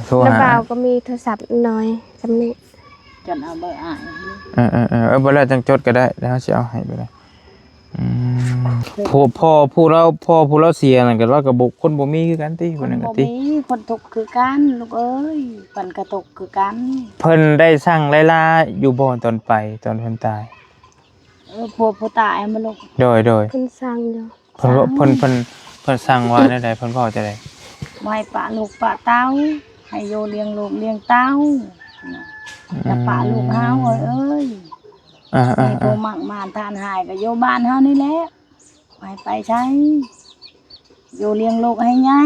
ໂທຫາ ນ້າບ່າວກໍມີໂທລະສັບນ້ອຍສ່ຳນີ້ ຈັນເອົາເບີອ້າຍ ເອີໆໆ ເອີ ບໍ່ແລ້ວຈັ່ງຈົດກໍໄດ້ ແລ້ວເຮົາຊິເອົາໃຫ້ກໍໄດ້. ອືມ ຜູ້ ພໍ່ຜູ້ລາວ ພໍ່ຜູ້ລາວເສຍນັ້ນກໍ ລາວກໍບໍ່ ຄົນບໍ່ມີຄືກັນຕິ ຄົນນັ້ນກໍຕິ ຄົນບໍ່ມີ ຄົນທຸກຄືກັນລູກເອີຍ ເພິ່ນກໍທຸກຄືກັນ. ເພິ່ນໄດ້ສັ່ງໄລ່ລາຢູ່ບໍ່ ຕອນໄປ ຕອນເພິ່ນຕາຍ? ເອີ ຜົວຜູ້ຕາຍຫັ້ນບໍ່ລູກ? ໂດຍໆ ເພິ່ນສັ່ງຢູ່. ເພິ່ນເວົ້າ ເພິ່ນ ເພິ່ນ ເພິ່ນສັ່ງວ່າແນວໃດ? ເພິ່ນເວົ້າຈັ່ງໃດ? ບໍ່ໃຫ້ປະລູກປະເຕົ້າ ໃຫ້ຢູ່ລ້ຽງລູກລ້ຽງເຕົ້າ ອືມ ຢ່າປະລູກເຮົາເອີຍ ເອີຍ ອ່າໆໆ ໃຫ້ຜູ້ມັກມານທານຫາຍກໍຢູ່ບ້ານເຮົານີ້ແຫຼະ ບໍ່ໃຫ້ໄປໃສ ຢູ່ລ້ຽງລູກໃຫ້ໃຫຍ່.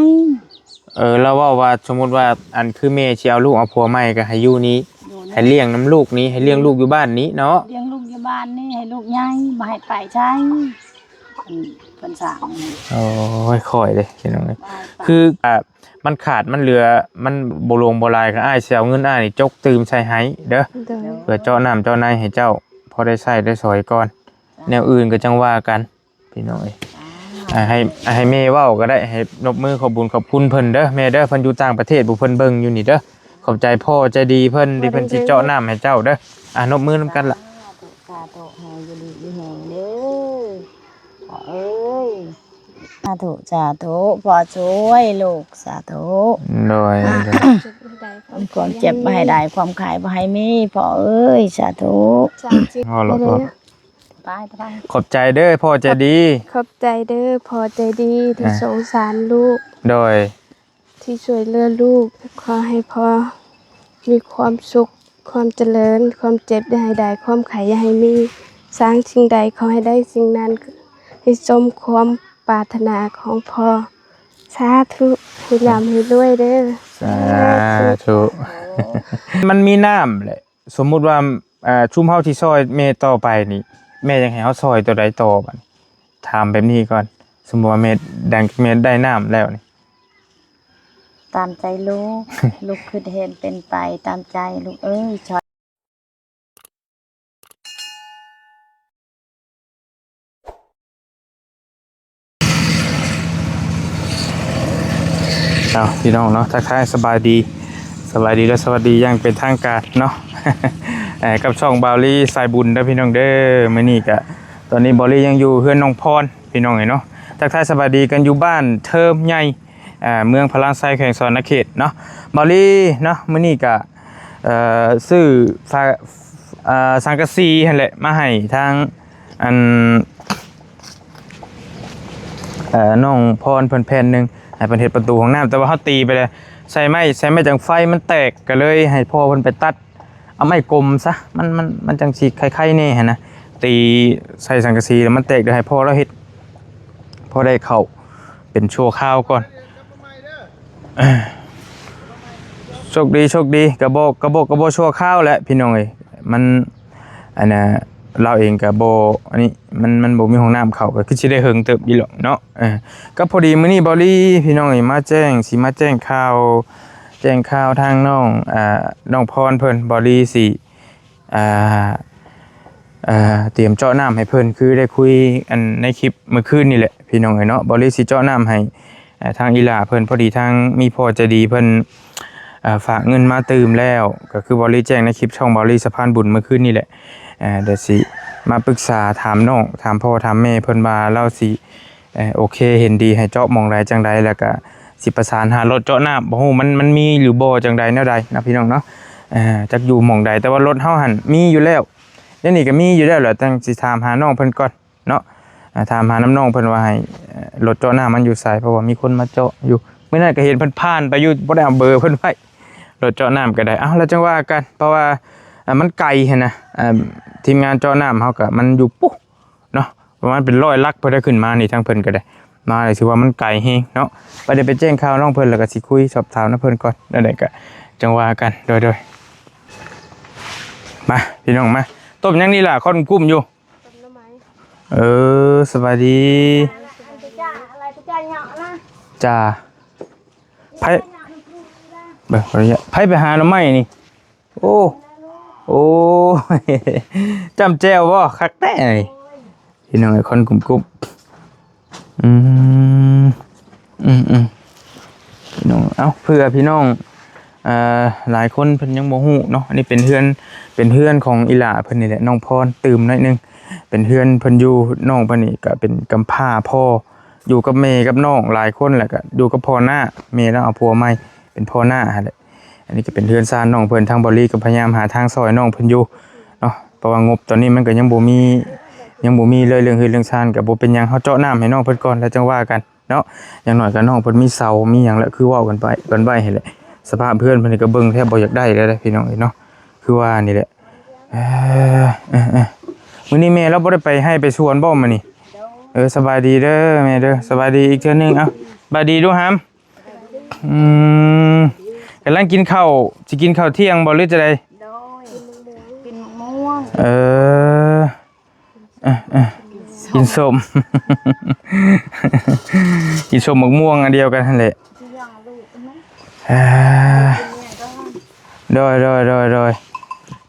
ເອີ ລາວເວົ້າວ່າ ສົມມຸດວ່າ ອັນ ຄືແມ່ຊິເອົາລູກເອົາຜົວໃໝ່ ກໍໃຫ້ຢູ່ນີ້ ໃຫ້ລ້ຽງນຳລູກນີ້ ໃຫ້ລ້ຽງລູກຢູ່ບ້ານນີ້ເນາະ ລ້ຽງລູກຢູ່ບ້ານນີ້ ໃຫ້ລູກໃຫຍ່ ບໍ່ໃຫ້ໄປໃສ. ເພິ່ນ ເພິ່ນສ້າງ ໂອ້ຍ ຂ້ອຍເດ້ພີ່ນ້ອງເອີຍ ຄື ອ່າ ມັນຂາດມັນເຫຼືອ ມັນບໍ່ຫຼວງບໍ່ຫຼາຍ ກໍອ້າຍຊິເອົາເງິນອ້າຍນີ້ຈົກຕື່ມໃສ່ໃຫ້ເດີ ໂດຍ ເພື່ອເຈາະນ້ຳເຈາະໃນໃຫ້ເຈົ້າ ພໍໄດ້ໃຊ້ໄດ້ສອຍກ່ອນ ແນວອື່ນກໍຈັ່ງວ່າກັນ ພີ່ນ້ອງເອີຍ. ອ່າ ໃຫ້ ໃຫ້ແມ່ເວົ້າກໍໄດ້ ໃຫ້ນົບມືຂອບບຸນຂອບຄຸນເພິ່ນເດີແມ່ເດີ ເພິ່ນຢູ່ຕ່າງປະເທດ ຜູ້ເພິ່ນເບິ່ງຢູ່ນີ້ເດີ ຂອບໃຈພໍ່ໃຈດີເພິ່ນ ທີ່ເພິ່ນຊິເຈາະນ້ຳໃຫ້ເຈົ້າເດີ. ອ່າ ນົບມືນຳກັນລະ ສາທຸ ສາທຸ ໃຫ້ຢູ່ດີມີແຮງເດີພໍ່ເອີຍ. ສາທຸ ສາທຸ ພໍ່ຊ່ວຍລູກ ສາທຸ ໂດຍ ອ່າ ໂດຍ ຄວາມເຈັບບໍ່ໃຫ້ໄດ້ ຄວາມໄຂ້ບໍ່ໃຫ້ມີ ພໍ່ເອີຍ ສາທຸ ສາທຸ ພໍແລ້ວ ພໍແລ້ວ ໄປ ໄປ ຂອບໃຈເດີພໍ່ໃຈດີ ຂອບໃຈເດີພໍ່ໃຈດີທີ່ ອ່າ ສົງສານລູກ ໂດຍ ທີ່ຊ່ວຍເຫຼືອລູກ ຂໍໃຫ້ພໍ່ມີຄວາມສຸກ ຄວາມຈະເລີນ ຄວາມເຈັບຢ່າໃຫ້ໄດ້ ຄວາມໄຂ້ຢ່າໃຫ້ມີ ສ້າງສິ່ງໃດຂໍໃຫ້ໄດ້ສິ່ງນັ້ນ ໃຫ້ສົມຄວາມປາດຖະໜາຂອງພໍ່ ສາທຸ ໃຫ້ລ່ຳໃຫ້ລວຍເດີ ສາທຸ ມັນມີນ້ຳແຫຼະ ສົມມຸດວ່າ ອ່າ ຊຸມເຮົາຊິຊ່ອຍແມ່ຕໍ່ໄປນີ້ ແມ່ຢາກໃຫ້ເຮົາຊ່ອຍຕົວໃດຕໍ່ບັດນີ້? ຖາມແບບນີ້ກ່ອນ ສົມມຸດວ່າແມ່ ແມ່ໄດ້ນ້ຳແລ້ວນີ້ ຕາມໃຈລູກ ລູກຄິດເຫັນເປັນໄປຕາມໃຈລູກເອີຍ ຊ່ອຍ ເອົາ ພີ່ນ້ອງເນາະ ທັກທາຍສະບາຍດີ ສະບາຍດີ ແລະ ສະຫວັດດີຢ່າງເປັນທາງການເນາະ ເອີ ກັບຊ່ອງບ່າວລີສາຍບຸນເດີພີ່ນ້ອງເດີ. ມື້ນີ້ກະ ຕອນນີ້ບ່າວລີຍັງຢູ່ເຮືອນນ້ອງພອນ ພີ່ນ້ອງເອີຍເນາະ ທັກທາຍສະບາຍດີກັນຢູ່ບ້ານເທີມໃຫຍ່ ເມືອງພະລານໄຊ ແຂວງສະຫວັນນະເຂດເນາະ. ບ່າວລີເນາະ ມື້ນີ້ກະ ເອີ ຊື້ຝາ ເອີ ສັງກະສີຫັ້ນແຫຼະ ມາໃຫ້ທາງ ອັນ ເອີ ນ້ອງພອນເພິ່ນແຜ່ນໜຶ່ງ ໃຫ້ເພິ່ນເຮັດປະຕູຫ້ອງນ້ຳ ແຕ່ວ່າເຮົາຕີໄປແລ້ວ ໃສ່ໄມ້ ໃສ່ໄມ້ຈັງໄຟມັນແຕກ ກໍເລີຍໃຫ້ພໍ່ເພິ່ນໄປຕັດເອົາໄມ້ກົມຊະ ມັນ ມັນ ມັນຈັ່ງຊິໄຄໆແດ່ຫັ້ນນະ ຕີໃສ່ສັງກະສີແລ້ວມັນແຕກ ດຽວໃຫ້ພໍ່ລາວເຮັດ ພໍໄດ້ເຂົ້າເປັນຊົ່ວຄາວກ່ອນ. ໂຊກດີ ໂຊກດີ ກະບໍ່ ກະບໍ່ ກະບໍ່ຊົ່ວຄາວແຫຼະພີ່ນ້ອງເອີຍ ມັນ ອັນນ່າ ລາວເອງກະບໍ່ ອັນນີ້ ມັນ ມັນບໍ່ມີຫ້ອງນ້ຳເຂົ້າ ກະຄືຊິໄດ້ເຫິງເຕີບຢູ່ແຫຼະເນາະ. ເອີ ກະພໍດີມື້ນີ້ບ່າວລີພີ່ນ້ອງເອີຍ ມາແຈ້ງ ຊິມາແຈ້ງຂ່າວ ແຈ້ງຂ່າວທາງນ້ອງ ອ່າ ນ້ອງພອນເພິ່ນ ບ່າວລີຊິ ອ່າ ເອີ ຕຽມເຈາະນ້ຳໃຫ້ເພິ່ນ ຄືໄດ້ຄຸຍ ອັນ ໃນຄລິບມື້ຄືນນີ້ແຫຼະພີ່ນ້ອງເອີຍເນາະ ບ່າວລີຊິເຈາະນ້ຳໃຫ້ ເອີ ທາງອີ່ຫຼ້າເພິ່ນ ພໍດີທາງມີພໍ່ໃຈດີເພິ່ນ ເອີ ຝາກເງິນມາຕື່ມແລ້ວ ກໍຄືບ່າວລີແຈ້ງໃນຄລິບຊ່ອງບ່າວລີສະພານບຸນມື້ຄືນນີ້ແຫຼະ ເອີ ດຽວຊິມາປຶກສາຖາມນ້ອງ ຖາມພໍ່ຖາມແມ່ເພິ່ນວ່າລາວຊິ ເອີ ໂອເຄ ເຫັນດີໃຫ້ເຈາະໝ່ອງໃດຈັ່ງໃດ ແລ້ວກະຊິປະສານຫາລົດເຈາະນ້ຳ ບໍ່ຮູ້ມັນ ມັນມີຫຼືບໍ່ຈັ່ງໃດແນວໃດເນາະພີ່ນ້ອງເນາະ ເອີ ຈັກຢູ່ໝ່ອງໃດ ແຕ່ວ່າລົດເຮົາຫັ້ນມີຢູ່ແລ້ວ ດຽວນີ້ກະມີຢູ່ແລ້ວແຫຼະ ຈັ່ງຊິຖາມຫານ້ອງເພິ່ນກ່ອນເນາະ ເອີ ຖາມຫານຳນ້ອງເພິ່ນວ່າໃຫ້ ເອີ ລົດເຈາະນ້ຳມັນຢູ່ໃສ ເພາະວ່າມີຄົນມາເຈາະຢູ່ ມື້ນັ້ນກະເຫັນເພິ່ນຜ່ານໄປຢູ່ ບໍ່ໄດ້ເອົາເບີເພິ່ນໄວ້ ລົດເຈາະນ້ຳກະໄດ້ ເອົ້າ ແລ້ວຈັ່ງວ່າກັນ ເພາະວ່າ ເອີ ມັນໄກຫັ້ນນະ ເອີ ທີມງານເຈາະນ້ຳເຮົາກະ ມັນຢູ່ປຸ ເນາະ ປະມານເປັນຮ້ອຍຫຼັກ ເພິ່ນໄດ້ຂຶ້ນມານີ້ ທາງເພິ່ນກໍໄດ້ມາ ຖືວ່າມັນໄກແຮງເນາະ ໄປ ດຽວໄປແຈ້ງຂ່າວນ້ອງເພິ່ນ ແລ້ວກໍຊິຄຸຍສອບຖາມນຳເພິ່ນກ່ອນ ແນວໃດກໍຈັ່ງວ່າກັນ ໂດຍໆ ມາ ພີ່ນ້ອງມາ ຕົ້ມຫຍັງນີ້ລະ ຄົນກຸ້ມຢູ່ ຕົ້ມໜໍ່ໄມ້ ເອີ ສະບາຍດີ ຈ້າ ໃຜ ເບິ່ງ ຂໍອະນຸຍາດ ໃຜໄປຫາໜໍ່ໄມ້ນີ້? ໂອ້ ໂອ້ ຈ້ຳແຈ່ວບໍ່? ຄັກແທ້ນີ້ ພີ່ນ້ອງເອີຍ ຄົນກຸ້ມໆ ອືມ ອືມໆ ພີ່ນ້ອງ ເອົ້າ ເພື່ອພີ່ນ້ອງ ອ່າ ຫຼາຍຄົນເພິ່ນຍັງບໍ່ຮູ້ເນາະ. ອັນນີ້ເປັນເຮືອນ ເປັນເຮືອນຂອງອີ່ຫຼ້າເພິ່ນນີ້ແຫຼະ ນ້ອງພອນ ຕື່ມໜ້ອຍໜຶ່ງ. ເປັນເຮືອນເພິ່ນຢູ່ ນ້ອງເພິ່ນນີ້ກໍເປັນກຳພ້າ ພໍ່ຢູ່ກັບແມ່ກັບນ້ອງຫຼາຍຄົນ ແລ້ວກໍຢູ່ກັບພໍ່ນ້າ. ແມ່ລາວເອົາຜົວໃໝ່ ເປັນພໍ່ນ້າຫັ້ນແຫຼະ. ອັນນີ້ກໍເປັນເຮືອນຊານນ້ອງເພິ່ນ ທາງເບົາຫຼີກໍພະຍາຍາມຫາທາງຊ່ອຍນ້ອງເພິ່ນຢູ່ເນາະ ເພາະວ່າງົບຕອນນີ້ມັນກໍຍັງບໍ່ມີ ຍັງບໍ່ມີເລີຍ ເລື່ອງເຮືອນເລື່ອງຊານ. ກໍບໍ່ເປັນຫຍັງ ເຮົາເຈາະນ້ຳໃຫ້ນ້ອງເພິ່ນກ່ອນ ແລ້ວຈັ່ງວ່າກັນເນາະ. ຢ່າງໜ້ອຍກໍນ້ອງເພິ່ນມີເສົາມີຫຍັງແລ້ວ ຄືເວົ້າກັນໄປ ກັນໄວ້ຫັ້ນແຫຼະ. ສະພາບເຮືອນເພິ່ນນີ້ກໍເບິ່ງແທບບໍ່ຢາກໄດ້ແລ້ວເດ້ ພີ່ນ້ອງເອີຍເນາະ ຄືວ່ານີ້ແຫຼະ. ເອີ ເອີ ເອີ ມື້ນີ້ແມ່ລາວບໍ່ໄດ້ໄປໄຮ່ໄປສວນບໍ່ມື້ນີ້? ໂດຍ ເອີ ສະບາຍດີເດີແມ່ເດີ ສະບາຍດີອີກເທື່ອໜຶ່ງ. ເອົ້າ ສະບາຍດີດູຫາມ. ອືມ ກຳລັງກິນເຂົ້າ ຊິກິນເຂົ້າທ່ຽງບໍ່ ຫຼືຈະໃດ? ໂດຍ ກິນໝາກມ່ວງ. ເອີ ເອີ ເອີ ກິນສົ້ມ ກິນສົ້ມໝາກມ່ວງອັນດຽວກັນຫັ້ນແຫຼະ. ເອີ ໂດຍ ໂດຍ ໂດຍ ໂດຍ.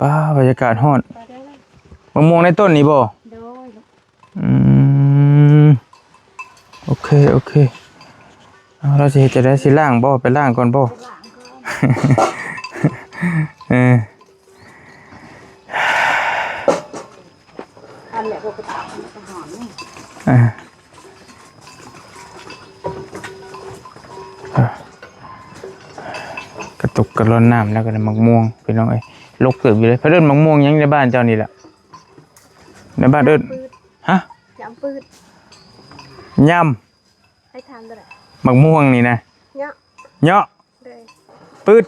ປ້າ ບັນຍາກາດຮ້ອນ. ໝາກມ່ວງໃນຕົ້ນນີ້ບໍ່? ໂດຍ. ອືມ ໂອເຄ ໂອເຄ. ເອົາ ລາວຊິເຮັດຈັ່ງໃດ? ຊິລ້າງບໍ່? ໄປລ້າງກ່ອນບໍ່? ໄປລ້າງກ່ອນ. ເອີ ອັນແຫຼະ ບໍ່ໄປຕາກ ມັນກໍຫອມນີ້. ອ່າ ກະຕຸກກະລ່ອນນ້ຳແລ້ວກໍໄດ້ໝາກມ່ວງ ພີ່ນ້ອງເອີຍ. ລົກເຕີບຢູ່ເດ້. ເພິ່ນເອີ້ນໝາກມ່ວງຫຍັງໃນບ້ານເຈົ້ານີ້ລະ? ໃນບ້ານເອີ້ນ ຍຳປືດ. ຮະ? ຍຳປືດ. ຍຳ. ໃຫ້ຖາມຕົວໃດ? ໝາກມ່ວງນີ້ນະ. ເຍາະ. ເຍາະ. ໂດຍ. ປືດ.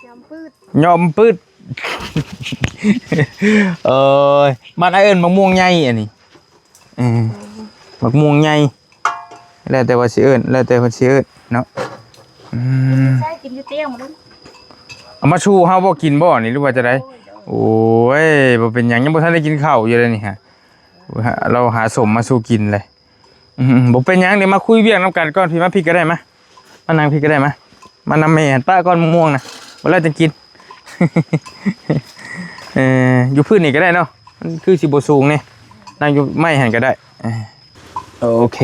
ຍຳປືດ. ຍຳປືດ. ເອີຍ ບ້ານອ້າຍເອີ້ນໝາກມ່ວງໃຫຍ່ອັນນີ້. ເອີ ໝາກມ່ວງໃຫຍ່ ແລ້ວແຕ່ວ່າຊິເອີ້ນ ແລ້ວແຕ່ເພິ່ນຊິເອີ້ນເນາະ. ອືມ ໃຊ້ກິນຢູ່ຕຽງບໍ່? ເອົາມາສູ່ເຮົາບໍ່ກິນບໍ່ນີ້ ຫຼືວ່າຈັ່ງໃດ? ໂອ້ຍ ບໍ່ເປັນຫຍັງ ຍັງບໍ່ທັນໄດ້ກິນເຂົ້າຢູ່ເດ້ນີ້ຮະ. ເຮົາຫາສົ້ມມາສູ່ກິນເລີຍ. ອືມ ບໍ່ເປັນຫຍັງ ດຽວມາຄຸຍວຽກນຳກັນກ່ອນ. ພີ່ ມາພີ້ກໍໄດ້ ມາ ມານັ່ງພີ້ກໍໄດ້ ມາ ມານຳແມ່ຫັ້ນ ປະກ່ອນ ໝາກມ່ວງນະ ບໍ່ແລ້ວຈັ່ງກິນ. ເອີ ຢູ່ພື້ນນີ້ກໍໄດ້ເນາະ ມັນຄືຊິບໍ່ສູງນີ້ ນັ່ງຢູ່ໄມ້ຫັ້ນກໍໄດ້. ເອີ ໂອເຄ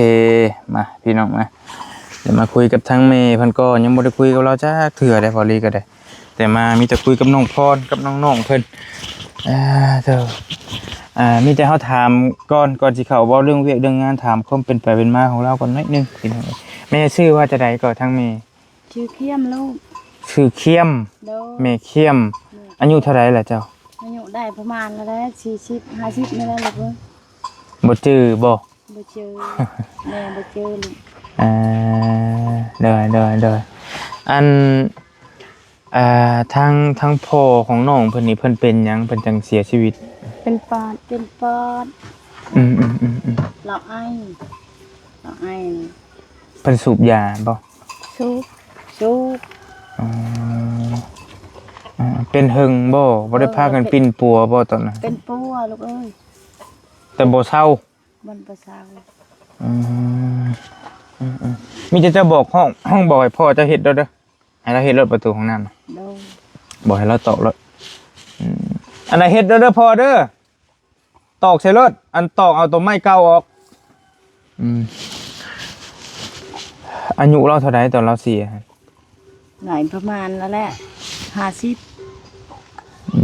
ມາ ພີ່ນ້ອງ ມາ ດຽວມາຄຸຍກັບທາງແມ່ເພິ່ນກ່ອນ. ຍັງບໍ່ໄດ້ຄຸຍກັບລາວຈັກເທື່ອເດ້ ພໍລີກໍໄດ້. ແຕ່ມາມີແຕ່ຄຸຍກັບນ້ອງພອນກັບນ້ອງໆເພິ່ນ. ອ່າ ເຈົ້າ ອ່າ ມີແຕ່ເຮົາຖາມກ່ອນ ກ່ອນຊິເຂົ້າເວົ້າເລື່ອງວຽກເລື່ອງງານ ຖາມຄວາມເປັນໄປເປັນມາຂອງລາວກ່ອນໜ້ອຍໜຶ່ງ ພີ່ນ້ອງເອີຍ. ແມ່ຊື່ວ່າຈັ່ງໃດກໍ ທາງແມ່? ຊື່ຂຽມລູກ. ຊື່ຂຽມ. ໂດຍ. ແມ່ຂຽມ. ອາຍຸເທົ່າໃດລະເຈົ້າ? ອາຍຸໄດ້ປະມານນັ້ນແຫຼະ ສີ່ສິບ ຫ້າສິບນີ້ແຫຼະລູກເອີຍ. ບໍ່ຈື່ບໍ່? ບໍ່ຈື່ ແມ່ບໍ່ຈື່ລູກ. ເອີ ໂດຍ ໂດຍ ໂດຍ. ອັນ ອ່າ ທາງ ທາງພໍ່ຂອງນ້ອງເພິ່ນນີ້ ເພິ່ນເປັນຫຍັງ ເພິ່ນຈັ່ງເສຍຊີວິດ? ເປັນປອດ. ເປັນປອດ. ອືມໆໆໆ. ລາວໄອ ລາວໄອ. ເພິ່ນສູບຢາບໍ່? ສູບ. ສູບ. ອໍ ເປັນເຫິງບໍ່? ບໍ່ໄດ້ພາກັນປິ່ນປົວບໍ່ຕອນນັ້ນ? ເປັນປົວລູກເອີຍ ແຕ່ບໍ່ເຊົາ. ມັນບໍ່ເຊົາ. ອືມ ອືມໆ ມີແຕ່ເຈົ້າບອກ ຮ້ອງ ຮ້ອງບອກໃຫ້ພໍ່ເຈົ້າເຮັດໂລດເດີ ໃຫ້ລາວເຮັດໂລດປະຕູຫ້ອງນ້ຳ. ໂດຍ. ບອກໃຫ້ລາວຕອກໂລດ. ອືມ ອັນໃດເຮັດໂລດເດີພໍ່ເດີ ຕອກໃສ່ໂລດ ອັນຕອກເອົາຕົວໄມ້ເກົ່າອອກ. ອືມ ອາຍຸລາວເທົ່າໃດຕອນລາວເສຍ? ຫຼາຍປະມານນັ້ນແຫຼະ ຫ້າສິບ. ອື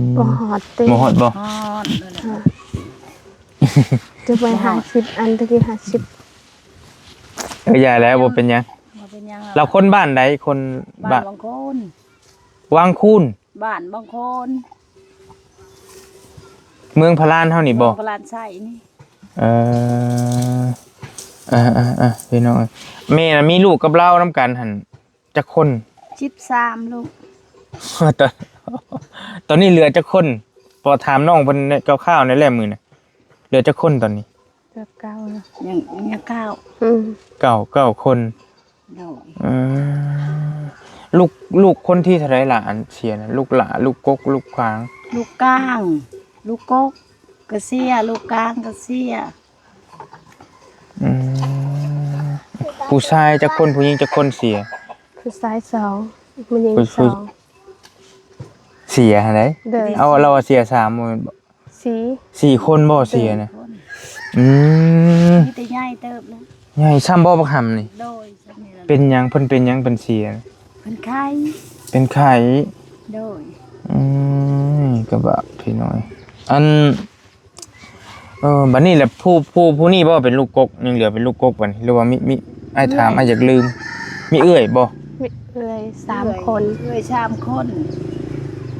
ມ ບໍ່ຮອດຕິ ບໍ່ຮອດບໍ່? ຮອດນັ້ນແຫຼະ. ຈະໄປຫ້າສິບ ອັນຕະກີ້ຫ້າສິບ. ເອີ ຢ່າແລ້ວ ບໍ່ເປັນຫຍັງ ບໍ່ເປັນຫຍັງ. ລາວຄົນບ້ານໃດ? ຄົນບ້ານ ບ້ານວັງໂຄນ. ວັງຄູນ. ບ້ານບັງໂຄນ ເມືອງພະລານເຮົານີ້ບໍ່? ເມືອງພະລານໄຊນີ້. ເອີ ເອີ ເອີ ເອີ ພີ່ນ້ອງເອີຍ ແມ່ນະ ມີລູກກັບລາວນຳກັນຫັ້ນຈັກຄົນ? ສິບສາມລູກ. ຕອນ ຕອນນີ້ເຫຼືອຈັກຄົນ? ພໍຖາມນ້ອງເພິ່ນແດ່ ຄ່າວໆ ໃນແລ້ວມື້ນະ ເຫຼືອຈັກຄົນຕອນນີ້? ເກືອບເກົ້າແລ້ວ ຍັງ ຍັງເກົ້າ. ອືມ ເກົ້າ ເກົ້າຄົນ. ໂດຍ. ອືມ ລູກ ລູກຄົນທີເທົ່າໃດລະ ອັນເສຍນະ? ລູກຫຼ້າ ລູກກົກ ລູກຂາງ? ລູກກາງ ລູກກົກກໍເສຍ ລູກກາງກໍເສຍ. ອືມ ຜູ້ຊາຍຈັກຄົນ ຜູ້ຍິງຈັກຄົນເສຍ? ຜູ້ຊາຍສອງ ຜູ້ຍິງ ຜູ້ ຜູ້ສອງ. ເສຍຫັ້ນໃດ? ໂດຍ. ເອົາ ລາວວ່າເສຍສາມບໍ່ແມ່ນບໍ່? ສີ່ ສີ່ຄົນບໍ່ເສຍນະ? ສີ່ຄົນ. ອືມ ມີແຕ່ໃຫຍ່ເຕີບແລ້ວ. ໃຫຍ່ຊ່ຳບໍ່ບັກຫຳນີ້? ໂດຍ ຊ່ຳນີ້ລະ. ເປັນຫຍັງ ເພິ່ນເປັນຫຍັງເພິ່ນເສຍ? ເພິ່ນໄຂ້. ເປັນໄຂ້. ໂດຍ. ອືມ ກະບາກພີ່ນ້ອງ. ອັນ ເອີ ບາດນີ້ແຫຼະ ຜູ້ ຜູ້ ຜູ້ນີ້ບໍ່ເປັນລູກກົກ ຍັງເຫຼືອເປັນລູກກົກບາດນີ້ ຫຼືວ່າມີ ມີ ອ້າຍຖາມ ເອື້ອຍ ອ້າຍຢາກລືມ ມີເອື້ອຍບໍ່? ມີເອື້ອຍສາມຄົນ. ເອື້ອຍສາມຄົນ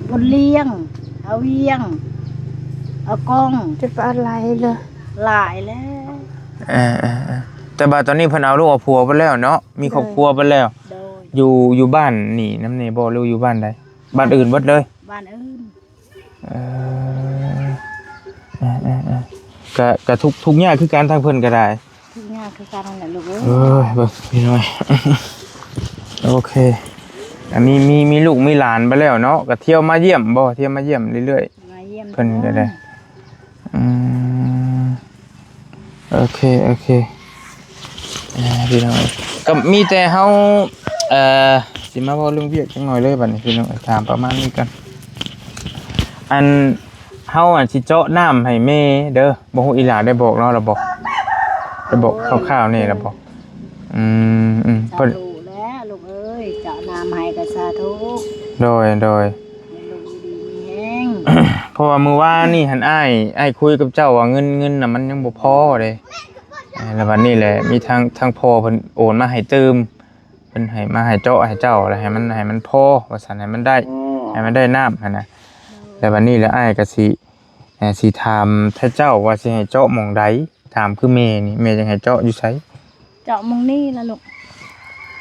ບຸນລຽງ ອາວຽງ ອາກອງ ຈະໄປເອົາຫຼາຍເດີ ຫຼາຍແລ້ວ. ເອີໆໆ ແຕ່ວ່າຕອນນີ້ເພິ່ນເອົາລູກເອົາຜົວໄປແລ້ວເນາະ ມີຄອບຄົວໄປແລ້ວ. ໂດຍ. ຢູ່ ຢູ່ບ້ານນີ້ນຳແດ່ບໍ່ ຫຼືຢູ່ບ້ານໃດ? ບ້ານອື່ນເບິດເລີຍ? ບ້ານອື່ນ. ເອີ ເອີໆໆ ກະ ກະທຸກ ທຸກຍາກຄືກັນ ທາງເພິ່ນກະໄດ້ ທຸກຍາກຄືກັນຫັ້ນແຫຼະລູກເອີຍ. ເອີຍ ເບິ່ງພີ່ນ້ອງ ໂອເຄ ອັນນີ້ມີ ມີລູກມີຫຼານໄປແລ້ວເນາະ ກະທ່ຽວມາຢ້ຽມບໍ່? ທ່ຽວມາຢ້ຽມເລື້ອຍໆ ມາຢ້ຽມເພິ່ນກະໄດ້. ອືມ ໂອເຄ ໂອເຄ ເອີ ພີ່ນ້ອງເອີຍ ກະມີແຕ່ເຮົາ ເອີ ຊິມາເວົ້າເລື່ອງວຽກຈັກໜ້ອຍເລີຍບາດນີ້ພີ່ນ້ອງເອີຍ ຖາມປະມານນີ້ກ່ອນ ອັນ ເຮົາ ອັນ ຊິເຈາະນ້ຳໃຫ້ແມ່ເດີ ບໍ່ຮູ້ອີ່ຫຼ້າໄດ້ບອກລາວແລ້ວບໍ່? ໄດ້ບອກຄ່າວໆແດ່ແລ້ວບໍ່? ອືມໆ ສາທຸແຫຼະລູກເອີຍ ເຈາະນ້ຳໃຫ້ກະສາທຸ. ໂດຍໆ ໃຫ້ລູກຢູ່ດີມີແຮງ ເພາະວ່າມື້ວານນີ້ຫັ້ນ ອ້າຍ ອ້າຍຄຸຍກັບເຈົ້າວ່າເງິນ ເງິນນະມັນຍັງບໍ່ພໍເດ້ ແລ້ວບາດນີ້ແຫຼະ ມີທາງ ທາງພໍ່ເພິ່ນໂອນມາໃຫ້ຕື່ມ ເພິ່ນໃຫ້ມາໃຫ້ເຈາະໃຫ້ເຈົ້າ ແລ້ວໃຫ້ມັນ ໃຫ້ມັນພໍວ່າຊັ້ນ ໃຫ້ມັນໄດ້ ໃຫ້ມັນໄດ້ນ້ຳຫັ້ນນະ. ແລ້ວບາດນີ້ແຫຼະ ອ້າຍກະຊິ ເອີ ຊິຖາມແທ້ເຈົ້າວ່າຊິໃຫ້ເຈາະໝ່ອງໃດ? ຖາມຄືແມ່ນີ້ ແມ່ຢາກໃຫ້ເຈາະຢູ່ໃສ? ເຈາະໝ່ອງນີ້ລະລູກ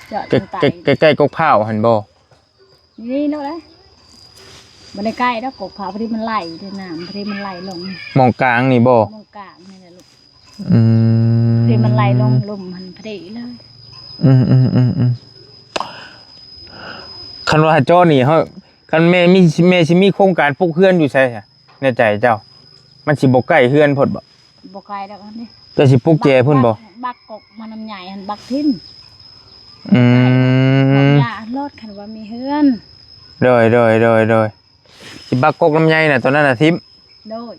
ເຈາະ ໃກ້ ໃກ້ ໃກ້ ໃກ້ກົກພ້າວຫັ້ນບໍ່? ນີ້ໂລດເອີຍ ບໍ່ໄດ້ໃກ້ດອກ ກົກພ້າວ ພໍດີມັນໄຫຼເດ້ ນ້ຳພໍດີມັນໄຫຼລົງ. ໝ່ອງກາງນີ້ບໍ່? ໝ່ອງກາງນີ້ແຫຼະລູກ. ອືມ ທີ່ມັນໄຫຼລົງລຸ່ມຫັ້ນພໍດີເລີຍ. ອືມໆໆ ຄັນວ່າເຈາະນີ້ ເຮົາ ຄັນແມ່ມີ ແມ່ຊິມີໂຄງການປຸກເຮືອນຢູ່ໃສ ໃນໃຈເຈົ້າ ມັນຊິບໍ່ໃກ້ເຮືອນໂພດບໍ່? ບໍ່ໄກດອກອັນນີ້ ເຈົ້າຊິປຸກແຈພຸ້ນບໍ່? ບັກ ບັກກົກມັນນຳໃຫຍ່ຫັ້ນ ບັກຖິ້ມ. ອືມ ບັກຢາໂລດ ຄັນວ່າມີເຮືອນ. ໂດຍ ໂດຍ ໂດຍ ໂດຍ ຊິບັກກົກລຳໄຍນະ ໂຕນັ້ນນະຖິ້ມ. ໂດຍ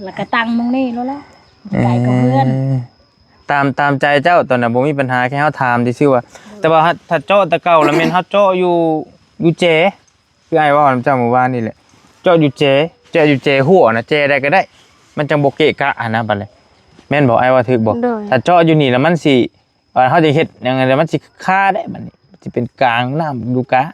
ແລ້ວກະຕັ້ງໝ່ອງນີ້ໂລດແຫຼະ ເອີ ໄກກວ່າເຮືອນ. ຕາມ ຕາມໃຈເຈົ້າ ຕອນນັ້ນບໍ່ມີປັນຫາ ແຄ່ເຮົາຖາມຊື່ໆວ່າ. ໂດຍ ແຕ່ວ່າຖ້າເຈາະແຕ່ເກົ່າລະແມ່ນເຮົາເຈາະຢູ່ ຢູ່ແຈ ຄືອ້າຍເວົ້ານຳເຈົ້າມື້ວານນີ້ແຫຼະ ເຈາະຢູ່ແຈ ເຈາະຢູ່ແຈຮົ້ວນະ ແຈໃດກະໄດ້ ມັນຈັ່ງບໍ່ເກະກະຫັ້ນນະ ບາດນີ້ ແມ່ນບໍ່? ອ້າຍເວົ້າຖືກບໍ່? ໂດຍ ຖ້າເຈາະຢູ່ນີ້ລະມັນຊິ ເຮົາຈະເຮັດຫຍັງລະມັນຊິຄາໄດ້ ບາດນີ້ຊິເປັນກາງນ້ຳຢູ່ກາງ.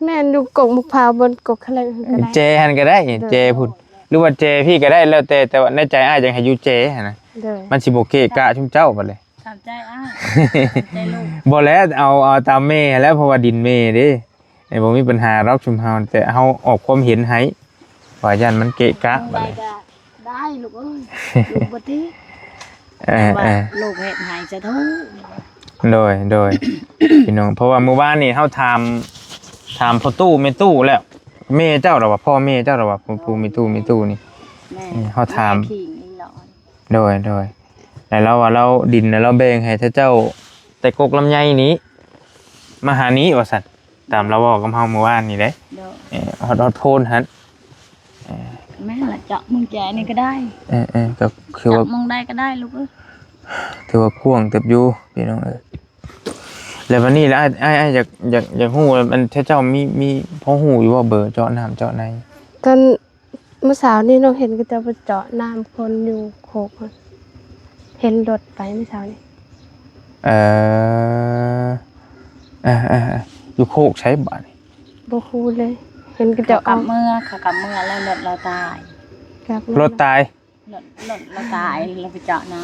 ແມ່ນ ຢູ່ກົກໝາກພ້າວ ບ່ອນກົກຂະແຫຼງຫັ້ນກະໄດ້ ແຈຫັ້ນກະໄດ້ ໂດຍ ແຈພຸ້ນ ຫຼືວ່າແຈພີ້ກະໄດ້ ແລ້ວແຕ່ ແຕ່ວ່າໃນໃຈອ້າຍຢາກໃຫ້ຢູ່ແຈຫັ້ນນະ. ໂດຍ ມັນຊິບໍ່ເກະກະຊຸມເຈົ້າ ບາດນີ້. ຕາມໃຈອ້າຍ ຕາມໃຈລູກ. ບໍ່ແລ້ວ ເອົາ ເອົາຕາມແມ່ແລ້ວ ເພາະວ່າດິນແມ່ເດ້. ບໍ່ມີປັນຫາດອກຊຸມເຮົາ ແຕ່ເຮົາອອກຄວາມເຫັນໃຫ້ ວ່າຢ້ານມັນເກະກະ ໄດ້ ບາດນີ້ ກະໄດ້ລູກເອີຍ ລູກບໍ່ຕິ. ເອີ ແຕ່ວ່າ ເອີ ລູກເຮັດໃຫ້ສາທຸ. ໂດຍ ໂດຍ ພີ່ນ້ອງ ເພາະວ່າມື້ວານນີ້ເຮົາຖາມ ຖາມພໍ່ຕູ້ແມ່ຕູ້ແລ້ວ ແມ່ເຈົ້າລະວ່າ ພໍ່ແມ່ເຈົ້າລະວ່າ ຜູ້ ຜູ້ແມ່ຕູ້ ແມ່ຕູ້ນີ້ ແມ່ ເຮົາຖາມ ແມ່ຂີ້ງອີ່ຫຼໍ່. ໂດຍ ໂດຍ ແລ້ວລາວວ່າລາວ ດິນນະລາວແບ່ງໃຫ້ເຈົ້າແຕ່ກົກລຳໄຍນີ້ ມາຫານີ້ວ່າຊັ້ນ ຕາມລາວເວົ້າກັບເຮົາມື້ວານນີ້ເດ້. ໂດຍ ເອີ ຮອດ ຮອດໂພນຫັ້ນ. ເອີ ແມ່ນລະ ເຈາະໝ່ອງແຈນີ້ກະໄດ້. ເອີໆ ກະຄືວ່າ ເຈາະໝ່ອງໃດກະໄດ້ລູກເອີຍ. ຖືວ່າກວ້າງເຕີບຢູ່ພີ່ນ້ອງເອີຍ. ແລ້ວບາດນີ້ລະ ອ້າຍ ອ້າຍ ອ້າຍຢາກ ຢາກ ຢາກຮູ້ວ່າ ອັນ ເຈົ້າມີ ມີພໍຮູ້ຢູ່ບໍ່ ເບີເຈາະນ້ຳເຈາະໃນ? ຕອນ ມື້ເຊົ້ານີ້ນ້ອງເຫັນເຂົາເຈົ້າໄປເຈາະນ້ຳຄົນຢູ່ໂຄກ ເຫັນລົດໄປມື້ເຊົ້ານີ້. ເອີ ເອີໆໆ ຢູ່ໂຄກໃສບາດນີ້? ບໍ່ຮູ້ເລີຍ ເຫັນເຂົາເຈົ້າ ເຂົາກັບເມືອ ເຂົາກັບເມືອແລ້ວລົດລາວຕາຍ. ກັບເມືອ ລົດຕາຍ? ລົດ ລົດລາວຕາຍ ລາວໄປເຈາະນ້ຳ.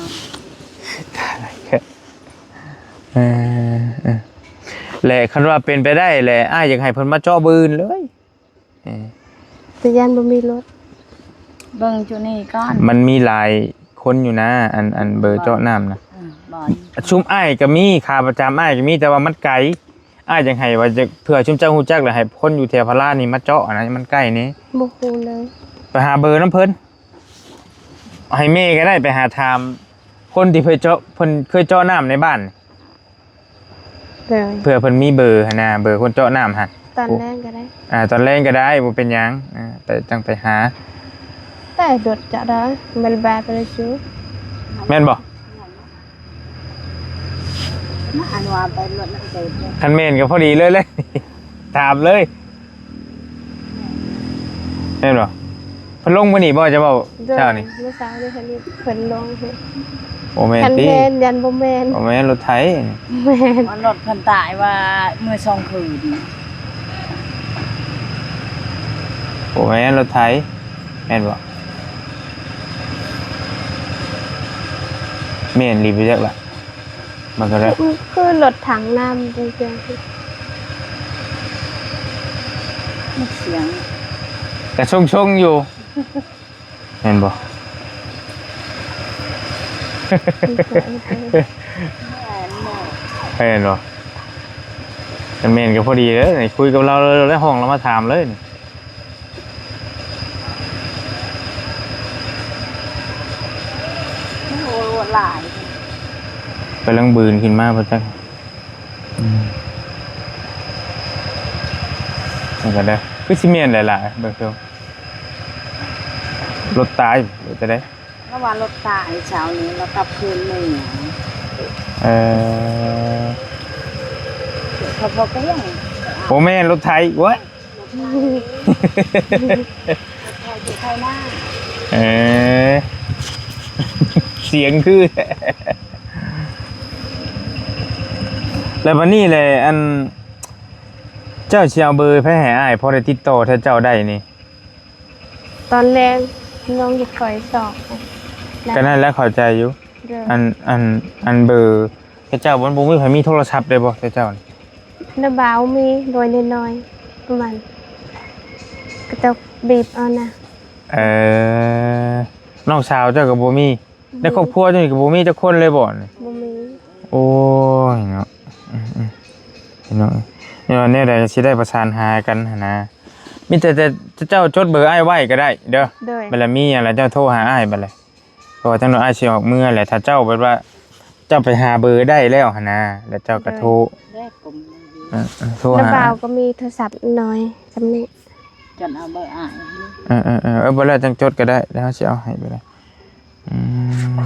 ເອີໆ ແລະ ຄັນວ່າເປັນໄປໄດ້ແຫຼະ ອ້າຍຢາກໃຫ້ເພິ່ນມາເຈາະບຶ່ງອື່ນເລີຍ. ເອີ ແຕ່ຢ້ານບໍ່ມີລົດ ເບິ່ງຈຸນີ້ກ່ອນ. ມັນມີຫຼາຍຄົນຢູ່ນະ ອັນ ອັນເບີເຈາະນ້ຳນະ. ເອີ ບໍ່ ຊຸມອ້າຍກະມີ ຂາປະຈຳອ້າຍກະມີ ແຕ່ວ່າມັນໄກ. ອ້າຍຢາກໃຫ້ວ່າ ຢາກ ເພື່ອຊຸມເຈົ້າຮູ້ຈັກ ແລະ ໃຫ້ຄົນຢູ່ແຖວພາລານີ້ມາເຈາະຫັ້ນນະ ມັນໃກ້ນີ້. ບໍ່ຮູ້ເລີຍ ໄປຫາເບີນຳເພິ່ນ ໃຫ້ແມ່ກະໄດ້ ໄປຫາຖາມຄົນທີ່ເຄີຍເຈາະ ເພິ່ນເຄີຍເຈາະນ້ຳໃນບ້ານ. ໂດຍ ເພື່ອເພິ່ນມີເບີຫັ້ນນະ ເບີຄົນເຈາະນ້ຳຫັ້ນ. ຕອນແລງກະໄດ້ ອາ ຕອນແລງກະໄດ້ ບໍ່ເປັນຫຍັງ. ອາ ໄປ ຈັ່ງໄປຫາ. ແຕ່ລົດຈະໄດ້ ມັນແບບໄປເລີຍຊູ ແມ່ນບໍ່? ມາອັນວ່າໄປລົດນຳເຈົ້າ ຄັນແມ່ນກໍພໍດີເລີຍ ເລີຍ ຖາມເລີຍ ແມ່ນບໍ່? ເພິ່ນລົງມື້ນີ້ບໍ່ ຈະເວົ້າ ໂດຍ ເຊົ້ານີ້ ມື້ເຊົ້ານີ້ ເພິ່ນ ເພິ່ນລົງ ໂອ້ແມ່ນ ຄັນ ຕິ ແມ່ນ ຢ້ານບໍ່ແມ່ນ ບໍ່ແມ່ນລົດໄຖ ແມ່ນ ວ່າລົດເພິ່ນຕາຍວ່າມື້ສອງຄືນ ບໍ່ແມ່ນລົດໄຖ ແມ່ນບໍ່? ແມ່ນອີ່ຫຼີບໍ່ຈັກລະ ມັນກໍໄດ້ ຄືລົດຖັງນ້ຳຈັ່ງຊີ້ ມັນສຽງ ກະຊົງໆຢູ່ ແມ່ນບໍ່? ແມ່ນບໍ່? ຄັນແມ່ນກໍພໍດີເດີ ຄຸຍກັບລາວເລີຍ ແລ້ວຫ້ອງລາວມາຖາມເລີຍນີ້ ໂອ້ ຫຼາຍ ກຳລັງບືນຂຶ້ນມາບໍ່ຈັກ ອືມ ມັນກໍໄດ້ ຄືຊິແມ່ນຫຼາຍໆ ເບິ່ງເຖິງ ລົດຕາຍ ຫຼືຈັ່ງໃດ? ລາວວ່າລົດຕາຍເຊົ້ານີ້ ລາວກັບຄືນເມືອ ເອີ ເຂົາບໍ່ໄປຫຍັງ ບໍ່ແມ່ນລົດໄຖ ໂອ້ຍ ເອີ ສຽງຄື ແລ້ວບັດນີ້ແຫຼະ ອັນ ເຈົ້າຊິເອົາເບີໃຜໃຫ້ອ້າຍ ພໍໄດ້ຕິດຕໍ່ແທ້ເຈົ້າໄດ້ນີ້? ຕອນແລງນ້ອງຈະຄອຍຊອກ ກໍນັ້ນແຫຼະ ເຂົ້າໃຈຢູ່ ໂດຍ ອັນ ອັນ ອັນເບີ ເຂົາເຈົ້າມັນບໍ່ມີໃຜມີໂທລະສັບໄດ້ບໍ່ ເຂົາເຈົ້ານີ້? ນ້າບ່າວມີ ໂດຍ ນ້ອຍໆ ປະມານ ກະຕົກບີບເອົານະ ເອີ ນ້ອງສາວເຈົ້າກໍບໍ່ມີ ໃນຄອບຄົວເຈົ້ານີ້ກໍບໍ່ມີຈັກຄົນເລີຍບໍ່ນີ້? ບໍ່ມີ ໂອ້ຍເນາະ ອືມໆ ພີ່ນ້ອງ ແນວ ແນວໃດຊິໄດ້ປະສານຫາກັນຫັ້ນນະ ມີແຕ່ ແຕ່ເຈົ້າຈົດເບີອ້າຍໄວ້ກໍໄດ້ເດີ ໂດຍ ບັດລະມີຫຍັງລະເຈົ້າໂທຫາອ້າຍບັດລະ ເພາະວ່າຈັ່ງໜ້ອຍອ້າຍຊິອອກເມືອແຫຼະ ຖ້າເຈົ້າແບບວ່າ ເຈົ້າໄປຫາເບີໄດ້ແລ້ວຫັ້ນນະ ແລ້ວເຈົ້າກໍໂທ ໂດຍ ເອີ ເອີ ໂທຫາ ນ້າບ່າວກໍມີໂທລະສັບນ້ອຍສ່ຳນີ້ ຈັ່ງເອົາເບີອ້າຍ ເອີໆໆ ເອີ ບໍ່ແລ້ວຈັ່ງຈົດກໍໄດ້ ແລ້ວເຮົາຊິເອົາໃຫ້ກໍໄດ້ ອືມ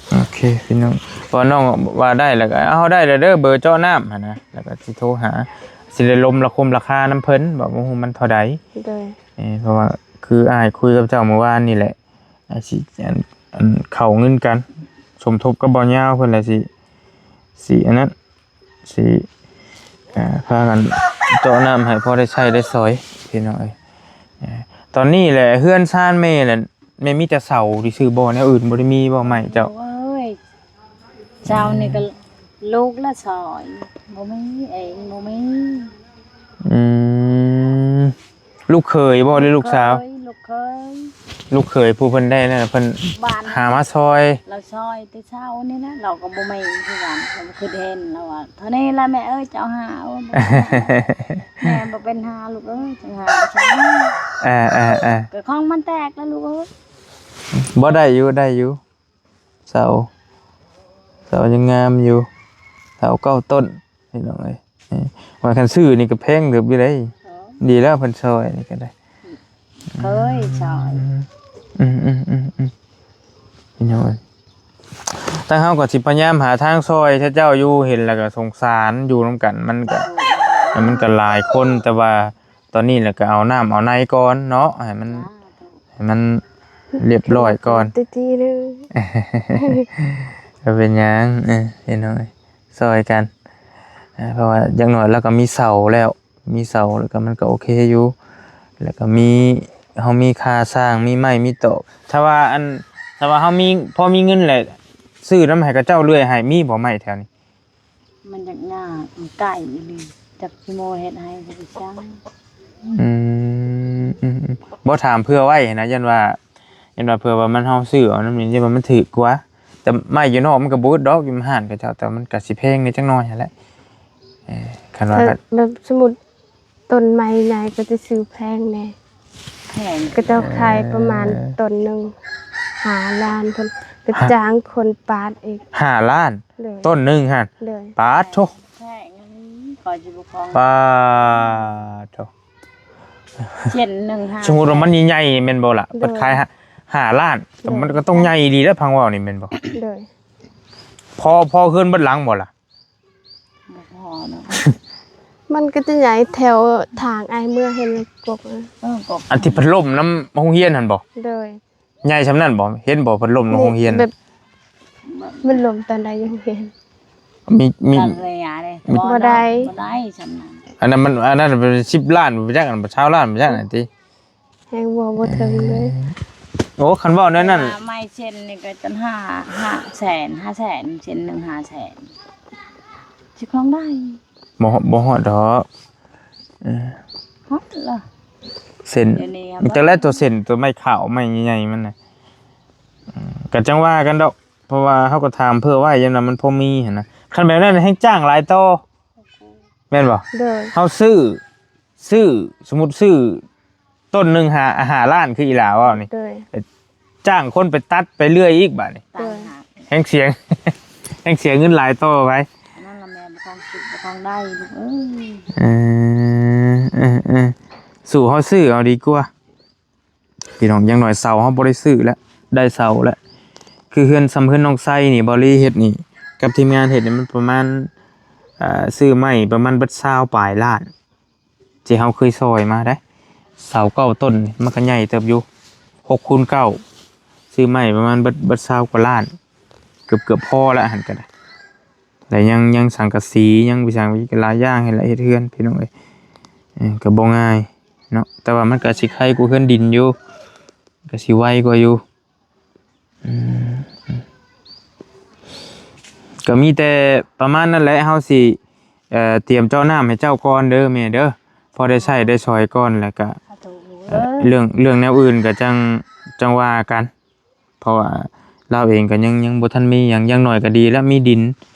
ໂອເຄ ພີ່ນ້ອງ ເພາະວ່ານ້ອງວ່າໄດ້ແລ້ວກໍ ເອົາ ເຮົາໄດ້ແລ້ວເດີ ເບີເຈາະນ້ຳຫັ້ນນະ ແລ້ວກໍຊິໂທຫາ ຊິໄດ້ລົມລະຄົມລາຄານຳເພິ່ນ ວ່າບໍ່ຮູ້ມັນເທົ່າໃດ ໂດຍ ເອີ ເພາະວ່າຄືອ້າຍຄຸຍກັບເຈົ້າມື້ວານນີ້ແຫຼະ ອາດຊິ ອັນ ອັນ ເຂົ້າເງິນກັນ ສົມທົບກັບບ່າວຍາວເພິ່ນລະຊິ ຊິອັນນັ້ນ ຊິ ອ່າ ພາກັນເຈາະນ້ຳໃຫ້ພໍໄດ້ໃຊ້ໄດ້ສອຍ ພີ່ນ້ອງເອີຍ ເອີ ຕອນນີ້ແຫຼະເຮືອນຊານແມ່ແຫຼະ ແມ່ມີແຕ່ເສົາຊື່ໆບໍ່ ແນວອື່ນບໍ່ໄດ້ມີບໍ່ ໄມ້ເຈົ້າ? ໂອ້ຍ ເສົານີ້ກໍລູກລະຊ່ອຍ ບໍ່ມີເອງ ບໍ່ມີ ອືມ ລູກເຂີຍບໍ່ ຫຼືລູກສາວ? ລູກເຂີຍ ລູກເຂີຍ ລູກເຂີຍຜູ້ເພິ່ນໄດ້ນັ້ນ ເພິ່ນຫາມາຊ່ອຍ ລາວຊ່ອຍແຕ່ເຊົ້ານີ້ນະ ລາວກໍບໍ່ມີຄືກັນ ລາວຄິດເຫັນ ລາວວ່າ ເທົ່ານີ້ລະແມ່ເອີຍ ເຈົ້າຫາເອົາ ແມ່ບໍ່ເປັນຫາລູກເອີຍ ຈັ່ງຫາ ເອີໆໆ ກໍຂອງມັນແຕກລະລູກເອີຍ ບໍ່ ໄດ້ຢູ່ ໄດ້ຢູ່ ເສົາ ເສົາຍັງງາມຢູ່ ເສົາເກົ້າຕົ້ນ ພີ່ນ້ອງເອີຍ ເອີ ວ່າຄັນຊື້ນີ້ກໍແພງເຕີບຢູ່ເດ້ ເອີ ດີແລ້ວເພິ່ນຊ່ອຍນີ້ກໍໄດ້ ເຄີຍຊ່ອຍ ອືມໆໆ ພີ່ນ້ອງເອີຍ ທາງເຮົາກໍຊິພະຍາຍາມຫາທາງຊ່ອຍເຈົ້າຢູ່ ເຫັນແລ້ວກໍສົງສານ ຢູ່ນຳກັນມັນກໍ ມັນກໍຫຼາຍຄົນ ແຕ່ວ່າ ຕອນນີ້ລະກໍເອົານ້ຳເອົາໃນກ່ອນເນາະ ໃຫ້ມັນ ສາທຸ ໃຫ້ມັນລຽບລ້ອຍກ່ອນ ຕິໆເດີ ບໍ່ເປັນຫຍັງ ເອີ ພີ່ນ້ອງເອີຍ ຊ່ອຍກັນ ເອີ ເພາະວ່າຢ່າງໜ້ອຍລາວກໍມີເສົາແລ້ວ ມີເສົາແລ້ວກໍມັນກໍໂອເຄຢູ່ ແລ້ວກໍມີ ເຮົາມີຄາສ້າງ ມີໄມ້ ມີຕອກ ຖ້າວ່າອັນ ຖ້າວ່າເຮົາມີ ພໍມີເງິນແຫຼະ ຊື້ນຳໃຫ້ເຂົາເຈົ້າເລື່ອຍໃຫ້ ມີບໍ່ໄມ້ແຖວນີ້? ມັນຍາກຍາກ ມັນໄກອີ່ຫຼີ ຈັກຊິໂມເຮັດໃຫ້ກໍໄປຊ່າງ ອືມ ອືມໆ ບໍ່ຖາມເຜື່ອໄວ້ຫັ້ນນະ ຢ້ານວ່າ ຢ້ານວ່າເຜື່ອວ່າມັນ ເຮົາຊື້ເອົານຳນີ້ ຢ້ານວ່າມັນຖືກກວ່າ ແຕ່ໄມ້ຢູ່ນອກມັນກໍບໍ່ອຶດດອກ ຢູ່ຮ້ານເຂົາເຈົ້າ ແຕ່ວ່າມັນກໍຊິແພງແດ່ຈັກໜ້ອຍຫັ້ນແຫຼະ ເອີ ຄັນວ່າ ແບບ ແບບສົມມຸດ ຕົ້ນໄມ້ໃຫຍ່ກໍຈະຊື້ແພງແດ່ ແພງ ເຂົາເຈົ້າຂາຍປະມານ ເອີ ຕົ້ນໜຶ່ງຫ້າລ້ານພຸ້ນ ກໍ ຮະ ຈ້າງຄົນປາດອີກ ຫ້າລ້ານ ໂດຍ ຕົ້ນໜຶ່ງຫັ້ນ ໂດຍ ປາດໂທ້ ແພງ ຂ້ອຍຊິບໍ່ຄອງ ປາດໂທ້ ເຊັ່ນໜຶ່ງຫ້າ ສົມມຸດວ່າມັນໃຫຍ່ໆ ແມ່ນບໍ່ລະ ໂດຍ ເພິ່ນຂາຍຫ້າ ຫ້າລ້ານ ໂດຍ ມັນກໍຕ້ອງໃຫຍ່ດີແລ້ວ ຟັງເວົ້ານີ້ແມ່ນບໍ່? ໂດຍ ພໍ ພໍເຮືອນເບິດຫຼັງບໍ່ລະ? ມັນກໍຈະໃຫຍ່ແຖວທາງອ້າຍເມືອເຫັນກົກ ເອີ ກົກ ອັນທີ່ພັດລົມນຳໂຮງຮຽນຫັ້ນບໍ່? ໂດຍ. ໃຫຍ່ຊ່ຳນັ້ນບໍ່? ເຫັນບໍ່ ພັດລົມໃນໂຮງຮຽນ? ແບບ ມັນລົມຕອນໃດຢູ່ໂຮງຮຽນ? ມີ ມີ ຕອນໄລຍະເດ້ ມີ ບໍ່ໄດ້ ບໍ່ໄດ້ຊ່ຳນັ້ນ. ອັນນັ້ນມັນ ອັນນັ້ນເປັນສິບລ້ານໄປຈັກ ອັນຊາວລ້ານໄປຈັກຫັ້ນຕິ. ແຮງບໍ່ ບໍ່ເຖິງເລີຍ. ເອີ ໂອ້ ຄັນເວົ້າແນວນັ້ນ ໄມ້ເຊັ່ນນີ້ກໍຈົນຫ້າ ຫ້າແສນ ຫ້າແສນ ເຊັ່ນໜຶ່ງຫ້າແສນ ຊິຄອງໄດ້. ບໍ່ ບໍ່ຮອດດອກ. ເອີ ຮອດລະ ເສັ້ນ ດຽວນີ້ ແຕ່ລະຕົວເສັ້ນ ຕົວໄມ້ຂາວ ໄມ້ໃຫຍ່ໆ ມັນນະ. ເອີ ກໍຈັ່ງວ່າກັນດອກ ເພາະວ່າເຮົາກໍຖາມເພື່ອໄວ້ ຢ້ານວ່າມັນພໍມີຫັ້ນນະ. ຄັນແບບນັ້ນແຮງຈ້າງຫຼາຍຕໍ່ ແມ່ນບໍ່? ໂດຍ. ເຮົາຊື້ ຊື້ ສົມມຸດຊື້ຕົ້ນໜຶ່ງຫ້າ ຫ້າລ້ານ ຄືອີຫຼາເວົ້ານີ້. ໂດຍ. ຈ້າງຄົນໄປຕັດໄປເລື່ອຍອີກບາດນີ້. ໂດຍ. ແຮງເສຍ ແຮງເສຍເງິນຫຼາຍຕໍ່ໄປ. ອັນນັ້ນລະແມ່ນບໍ່ຕ້ອງຄິດ ບໍ່ຕ້ອງໄດ້ລູກເອີຍ. ເອີ ເອີ ເອີ ສູ້ເຮົາຊື້ເອົາດີກວ່າ ພີ່ນ້ອງ. ຢ່າງໜ້ອຍເສົາເຮົາບໍ່ໄດ້ຊື້ແລ້ວ ໄດ້ເສົາແລ້ວ. ຄືເຮືອນ ຊ່ຳເຮືອນນ້ອງໄຊນີ້ ເບົາລີເຮັດນີ້ ກັບທີມງານເຮັດນີ້ ມັນປະມານ ເອີ ຊື້ໄມ້ປະມານເບິດຊາວປາຍລ້ານ ທີ່ເຮົາເຄີຍຊ່ອຍມາໄດ໋. ເສົາເກົ້າຕົ້ນ ມັນກໍໃຫຍ່ເຕີບຢູ່ ຫົກຄູນເກົ້າ ຊື້ໄມ້ປະມານເບິດ ເບິດຊາວກວ່າລ້ານ ເກືອບ ເກືອບພໍລະຫັ້ນກໍໄດ້. ແລ້ວຍັງ ຍັງສັງກະສີ ຍັງວິສັງ ຫຼາຍຢ່າງຫັ້ນແຫຼະ ເຮັດເຮືອນ ພີ່ນ້ອງເອີຍ. ເອີ ກໍບໍ່ງ່າຍເນາະ ແຕ່ວ່າມັນກໍຊິໄຄກວ່າເຮືອນດິນຢູ່ ກໍຊິໄວກວ່າຢູ່. ອືມ ກໍມີແຕ່ປະມານນັ້ນແຫຼະ ເຮົາຊິ ເອີ ຕຽມເຈາະນ້ຳໃຫ້ເຈົ້າກ່ອນເດີແມ່ເດີ ພໍໄດ້ໃຊ້ໄດ້ສອຍກ່ອນ ແລ້ວກະ ສາທຸ ເອີ ເລື່ອງ ເລື່ອງແນວອື່ນກໍຈັ່ງ ຈັ່ງວ່າກັນ. ເພາະວ່າລາວເອງກໍຍັງ ຍັງບໍ່ທັນມີຫຍັງ ຢ່າງໜ້ອຍກໍດີແລ້ວ ມີດິນ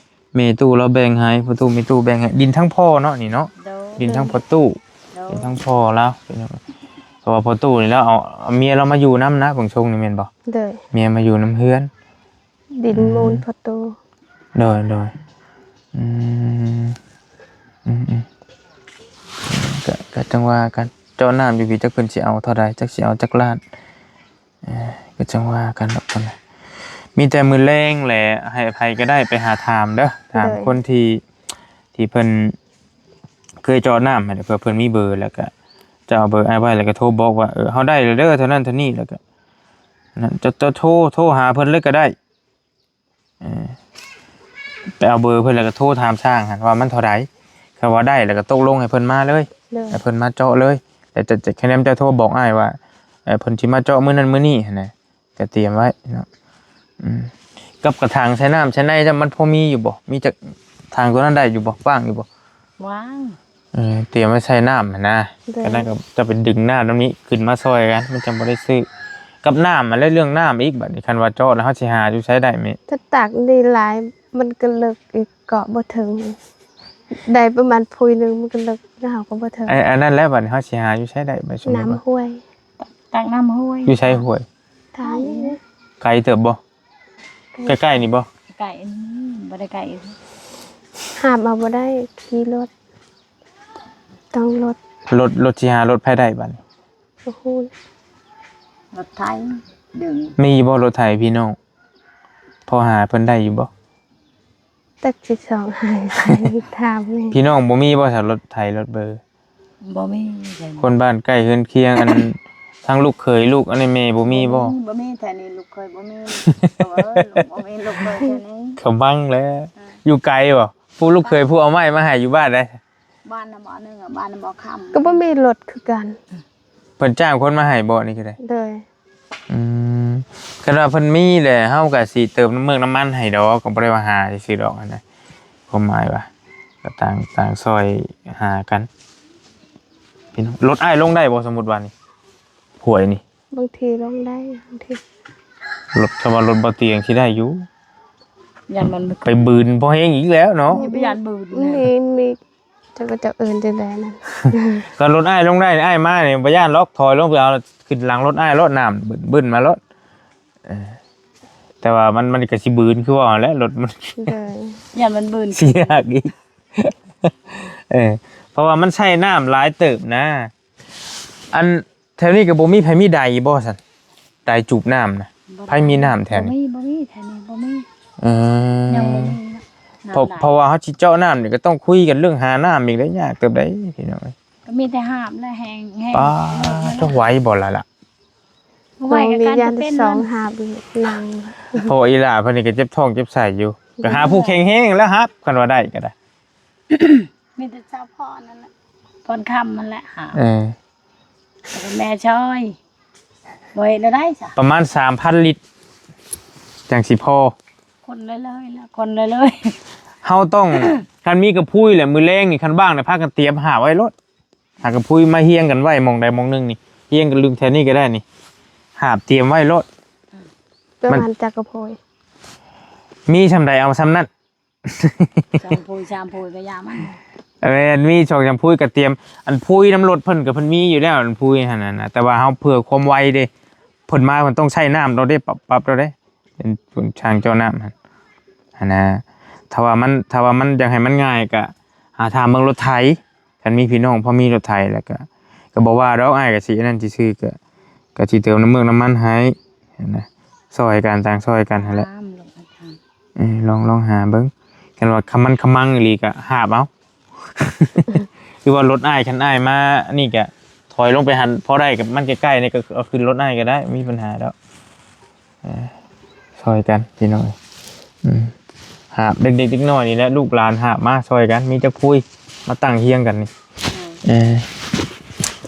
ແມ່ຕູ້ລາວແບ່ງໃຫ້ ພໍ່ຕູ້ແມ່ຕູ້ແບ່ງໃຫ້ ດິນທາງພໍ່ເນາະນີ້ເນາະ. ໂດຍ. ດິນທາງພໍ່ຕູ້. ໂດຍ. ດິນທາງພໍ່ລາວ ເພາະວ່າພໍ່ຕູ້ນີ້ລາວເອົາ ເອົາເມຍລາວມາຢູ່ນຳນະ ເບິ່ງຊົງນີ້ແມ່ນບໍ່? ໂດຍ. ເມຍມາຢູ່ນຳເຮືອນ. ດິນມູນພໍ່ຕູ້. ໂດຍ ໂດຍ. ອືມ ອືມ ອືມ ກະ ກະຈັ່ງວ່າກັນ ເຈາະນ້ຳຢູ່ພີ້ ຈັກເພິ່ນຊິເອົາເທົ່າໃດ ຈັກຊິເອົາຈັກລ້ານ. ເອີ ກໍຈັ່ງວ່າກັນດອກ ມີແຕ່ມື້ແລງແຫຼະ ໃຫ້ໃຜກໍໄດ້ໄປຫາຖາມເດີ ຖາມ ໂດຍ ຄົນທີ່ ທີ່ເພິ່ນເຄີຍເຈາະນ້ຳຫັ້ນ ເພື່ອເພິ່ນມີເບີ ແລ້ວກໍຈະເອົາເບີອ້າຍໄວ້ ແລ້ວກໍໂທບອກວ່າ ເອີ ເຮົາໄດ້ແລ້ວເດີ ເທົ່ານັ້ນເທົ່ານີ້ ແລ້ວກໍນັ້ນ ເຈົ້າ ເຈົ້າໂທ ໂທຫາເພິ່ນເລີຍກໍໄດ້. ເອີ ໄປເອົາເບີເພິ່ນ ແລ້ວກໍໂທຖາມຊ່າງຫັ້ນວ່າມັນເທົ່າໃດ ຄັນວ່າໄດ້ແລ້ວກໍຕົກລົງໃຫ້ເພິ່ນມາເລີຍ. ໂດຍ. ໃຫ້ເພິ່ນມາເຈາະເລີຍ ແລ້ວຈະ ຈະ ຄະແນນຈະໂທບອກອ້າຍວ່າ ເອີ ເພິ່ນຊິມາເຈາະມື້ນັ້ນມື້ນີ້ຫັ້ນນະ ກໍຕຽມໄວ້ເນາະ. ອືມ ກັບກະຖາງໃສ່ນ້ຳໃສ່ໃນ ມັນພໍມີຢູ່ບໍ່? ມີຈັກ ຖາງຕົວນັ້ນໄດ້ຢູ່ບໍ່? ວ່າງຢູ່ບໍ່? ວ່າງ. ເອີ ຕຽມໄວ້ໃສ່ນ້ຳຫັ້ນນະ. ໂດຍ. ກະນັ້ນກໍຈະໄປດຶງນ້ຳນຳນີ້ຂຶ້ນມາຊ່ອຍກັນ ມັນຈັ່ງບໍ່ໄດ້ຊື້. ກັບນ້ຳຫັ້ນແຫຼະ ເລື່ອງນ້ຳອີກ ບັດນີ້ຄັນວ່າເຈາະແລ້ວເຮົາຊິຫາຢູ່ໃສໄດ້ແມ່? ຖ້າຕັກນີ້ຫຼາຍ ມັນກໍເລິກອີກ ເກາະບໍ່ເຖິງ ໄດ້ປະມານຜຸຍໜຶ່ງ ມັນກໍເລິກ ເຮົາກໍບໍ່ເຖິງ. ອັນ ອັນນັ້ນແຫຼະ ບັດນີ້ເຮົາຊິຫາຢູ່ໃສໄດ້ ບັດນີ້ ນ້ຳຫ້ວຍ ຕັກນ້ຳຫ້ວຍ. ຢູ່ໃສຫ້ວຍ? ທາງນີ້. ໄກເຕີບບໍ່? ໃກ້ໆນີ້ບໍ່? ໃກ້ ອືມ ບໍ່ໄດ້ໃກ້. ຫາມເອົາບໍ່ໄດ້ ຂີ່ລົດ ຕ້ອງລົດ. ລົດ ລົດຊິຫາລົດໃຜໄດ້ບັດນີ້? ບໍ່ຮູ້. ລົດໄຖດຶງ. ມີບໍ່ລົດໄຖພີ່ນ້ອງ? ພໍຫາເພິ່ນໄດ້ຢູ່ບໍ່? ຈັກຊິຊອກໃຫ້ໃຜຖາມແມ່. ພີ່ນ້ອງບໍ່ມີບໍ່ຊະ ລົດໄຖລົດເບີ? ບໍ່ມີ. ຄົນບ້ານໃກ້ເຮືອນຄຽງ ອັນ ທັງລູກເຂີຍລູກອັນນີ້ແມ່ບໍ່ມີບໍ່? ບໍ່ມີ ແຖວນີ້ລູກເຂີຍບໍ່ມີ. ເອີ ລູກບໍ່ມີ ລູກເຂີຍແຖວນີ້ ຂະບັງແຫຼະ. ເອີ ຢູ່ໄກບໍ່? ຜູ້ລູກເຂີຍຜູ້ເອົາໄມ້ມາໃຫ້ຢູ່ບ້ານໃດ? ບ້ານນະບໍ່ໜຶ່ງ ບ້ານນະບໍ່ຄຳ ກໍບໍ່ມີລົດຄືກັນ. ເພິ່ນຈ້າງຄົນມາໃຫ້ບໍ່ນີ້ກໍໄດ້? ໂດຍ. ອືມ ຄັນວ່າເພິ່ນມີແຫຼະ ເຮົາກໍຊິເຕີມນ້ຳເມືອກນ້ຳມັນໃຫ້ດອກ ກໍບໍ່ໄດ້ວ່າຫາຊື່ໆດອກຫັ້ນນະ. ຄວາມໝາຍວ່າ ກໍຕ່າງ ຕ່າງຊ່ອຍຫາກັນ. ພີ່ນ້ອງ ລົດອ້າຍລົງໄດ້ບໍ່ ສົມມຸດວ່ານີ້ ຫ້ວຍນີ້? ບາງທີລົງໄດ້ ບາງທີ. ລົດ ຖ້າວ່າລົດບໍ່ຕຽງຊິໄດ້ຢູ່. ຢ້ານມັນ ໄປບືນພໍແຮງອີກແລ້ວເນາະ. ຢ່າໄປຢ້ານບືນ. ມີ ມີ ຈັກວ່າຈະເອີ້ນຈັ່ງໃດນັ້ນ. ກໍລົດອ້າຍລົງໄດ້ ອ້າຍມານີ້ບໍ່ຢ້ານຫຼອກ ຖອຍລົງໄປເອົາ ຂຶ້ນຫຼັງລົດອ້າຍໂລດ ນ້ຳບຶ້ນໆມາໂລດ. ເອີ ແຕ່ວ່າມັນ ມັນກໍຊິບືນຄືວ່າຫັ້ນແຫຼະ ລົດມັນ. ໂດຍ. ຢ້ານມັນບືນ ຊິຍາກອີກ. ເອີ ເພາະວ່າມັນໃຊ້ນ້ຳຫຼາຍເຕີບນະ. ອັນ ແຖວນີ້ກໍບໍ່ມີໃຜມີໃດບໍ່ຊັ້ນ? ໃດຈູບນ້ຳນະ. ບໍ່ ໃຜມີນ້ຳແຖວນີ້? ບໍ່ມີ ບໍ່ມີ ແຖວນີ້ບໍ່ມີ. ເອີ ຍັງບໍ່ມີນະ. ເພາະ ເພາະວ່າເຮົາຊິເຈາະນ້ຳນີ້ກໍຕ້ອງຄຸຍກັນເລື່ອງຫານ້ຳອີກເດ້ ຍາກເຕີບໃດພີ່ນ້ອງເອີຍ. ກໍມີແຕ່ຫາບແຫຼະ ແຮງ ແຮງ ປາດ ຕ້ອງໄຫວບໍ່ລະລະ? ບໍ່ໄຫວກໍການຈະເປັນ ສອງຫາບອີກ ນັ່ງ ເພາະວ່າອີຫຼ້າເພິ່ນນີ້ກໍເຈັບທ້ອງເຈັບໄສ້ຢູ່ ກໍຫາຜູ້ແຂງແຮງແລ້ວຫາບ ຄັນວ່າໄດ້ກໍໄດ້. ມີແຕ່ສາວພອນນັ້ນແຫຼະ ພອນຄຳນັ້ນແຫຼະຫາບ ເອີ ແລ້ວກໍແມ່ຊ່ອຍ ບໍ່ເຮັດແນວໃດຊະ? ປະມານສາມພັນລິດ ຈັ່ງຊິພໍ ຄົນເລີຍໆ ແລ້ວຄົນເລີຍໆ. ເຮົາຕ້ອງ ຄັນມີກະພຸ້ຍແຫຼະ ມື້ແລງນີ້ ຄັນວ່າງນະ ພາກັນຕຽມຫາບໄວ້ໂລດ ຫາກະພຸ້ຍມາຮຽງກັນໄວ້ໝ່ອງໃດໝ່ອງໜຶ່ງນີ້ ຮຽງກັນລຶ້ງແຖວນີ້ກໍໄດ້ນີ້ ຫາບຕຽມໄວ້ໂລດ. ປະມານຈັກກະພຸ້ຍ? ມີຊ່ຳໃດເອົາຊ່ຳນັ້ນ ສອງພຸ້ຍສາມພຸ້ຍກໍຢ່າມັນ ແມ່ນ ມີສອງສາມພຸ້ຍກໍຕຽມ ອັນພຸ້ຍນຳລົດເພິ່ນກໍເພິ່ນມີຢູ່ແລ້ວ ອັນພຸ້ຍຫັ້ນນະ ແຕ່ວ່າເຮົາເພື່ອຄວາມໄວເດ້ ເພິ່ນມາເພິ່ນຕ້ອງໃຊ້ນ້ຳໂລດເດ້ ປັບໆໂລດເດ້ ເປັນຊ່າງເຈາະນ້ຳຫັ້ນ ຫັ້ນນະ. ຖ້າວ່າມັນ ຖ້າວ່າມັນຢາກໃຫ້ມັນງ່າຍກໍຫາຖາມເບິ່ງລົດໄຖ ຄັນມີພີ່ນ້ອງພໍມີລົດໄຖແລ້ວກໍ ກໍບໍ່ວ່າດອກ ອ້າຍກໍຊິອັນນັ້ນຊື່ໆ ກໍ ກໍຊິເຕີມນ້ຳເມືອກນ້ຳມັນໃຫ້ຫັ້ນນະ ຊ່ອຍກັນ ຕ່າງຊ່ອຍກັນຫັ້ນແຫຼະ. ເອີ ລອງ ລອງຫາເບິ່ງ ຄັນວ່າຄຳມັນຄຳມັງອີ່ຫຼີກໍຫາບເອົາ ຄືວ່າລົດອ້າຍ ຄັນອ້າຍມາອັນນີ້ກໍຖອຍລົງໄປຫັ້ນ ພໍໄດ້ກັບມັນໃກ້ໆນີ້ ກໍເອົາຂຶ້ນລົດອ້າຍກໍໄດ້ ບໍ່ມີບັນຫາດອກ. ເອີ ຊ່ອຍກັນພີ່ນ້ອງ ອືມ ຫາບເດັກໆ ເດັກນ້ອຍນີ້ແຫຼະ ລູກຫຼານຫາບມາຊ່ອຍກັນ ມີຈັກພຸ້ຍມາຕັ້ງຮຽງກັນນີ້. ເອີ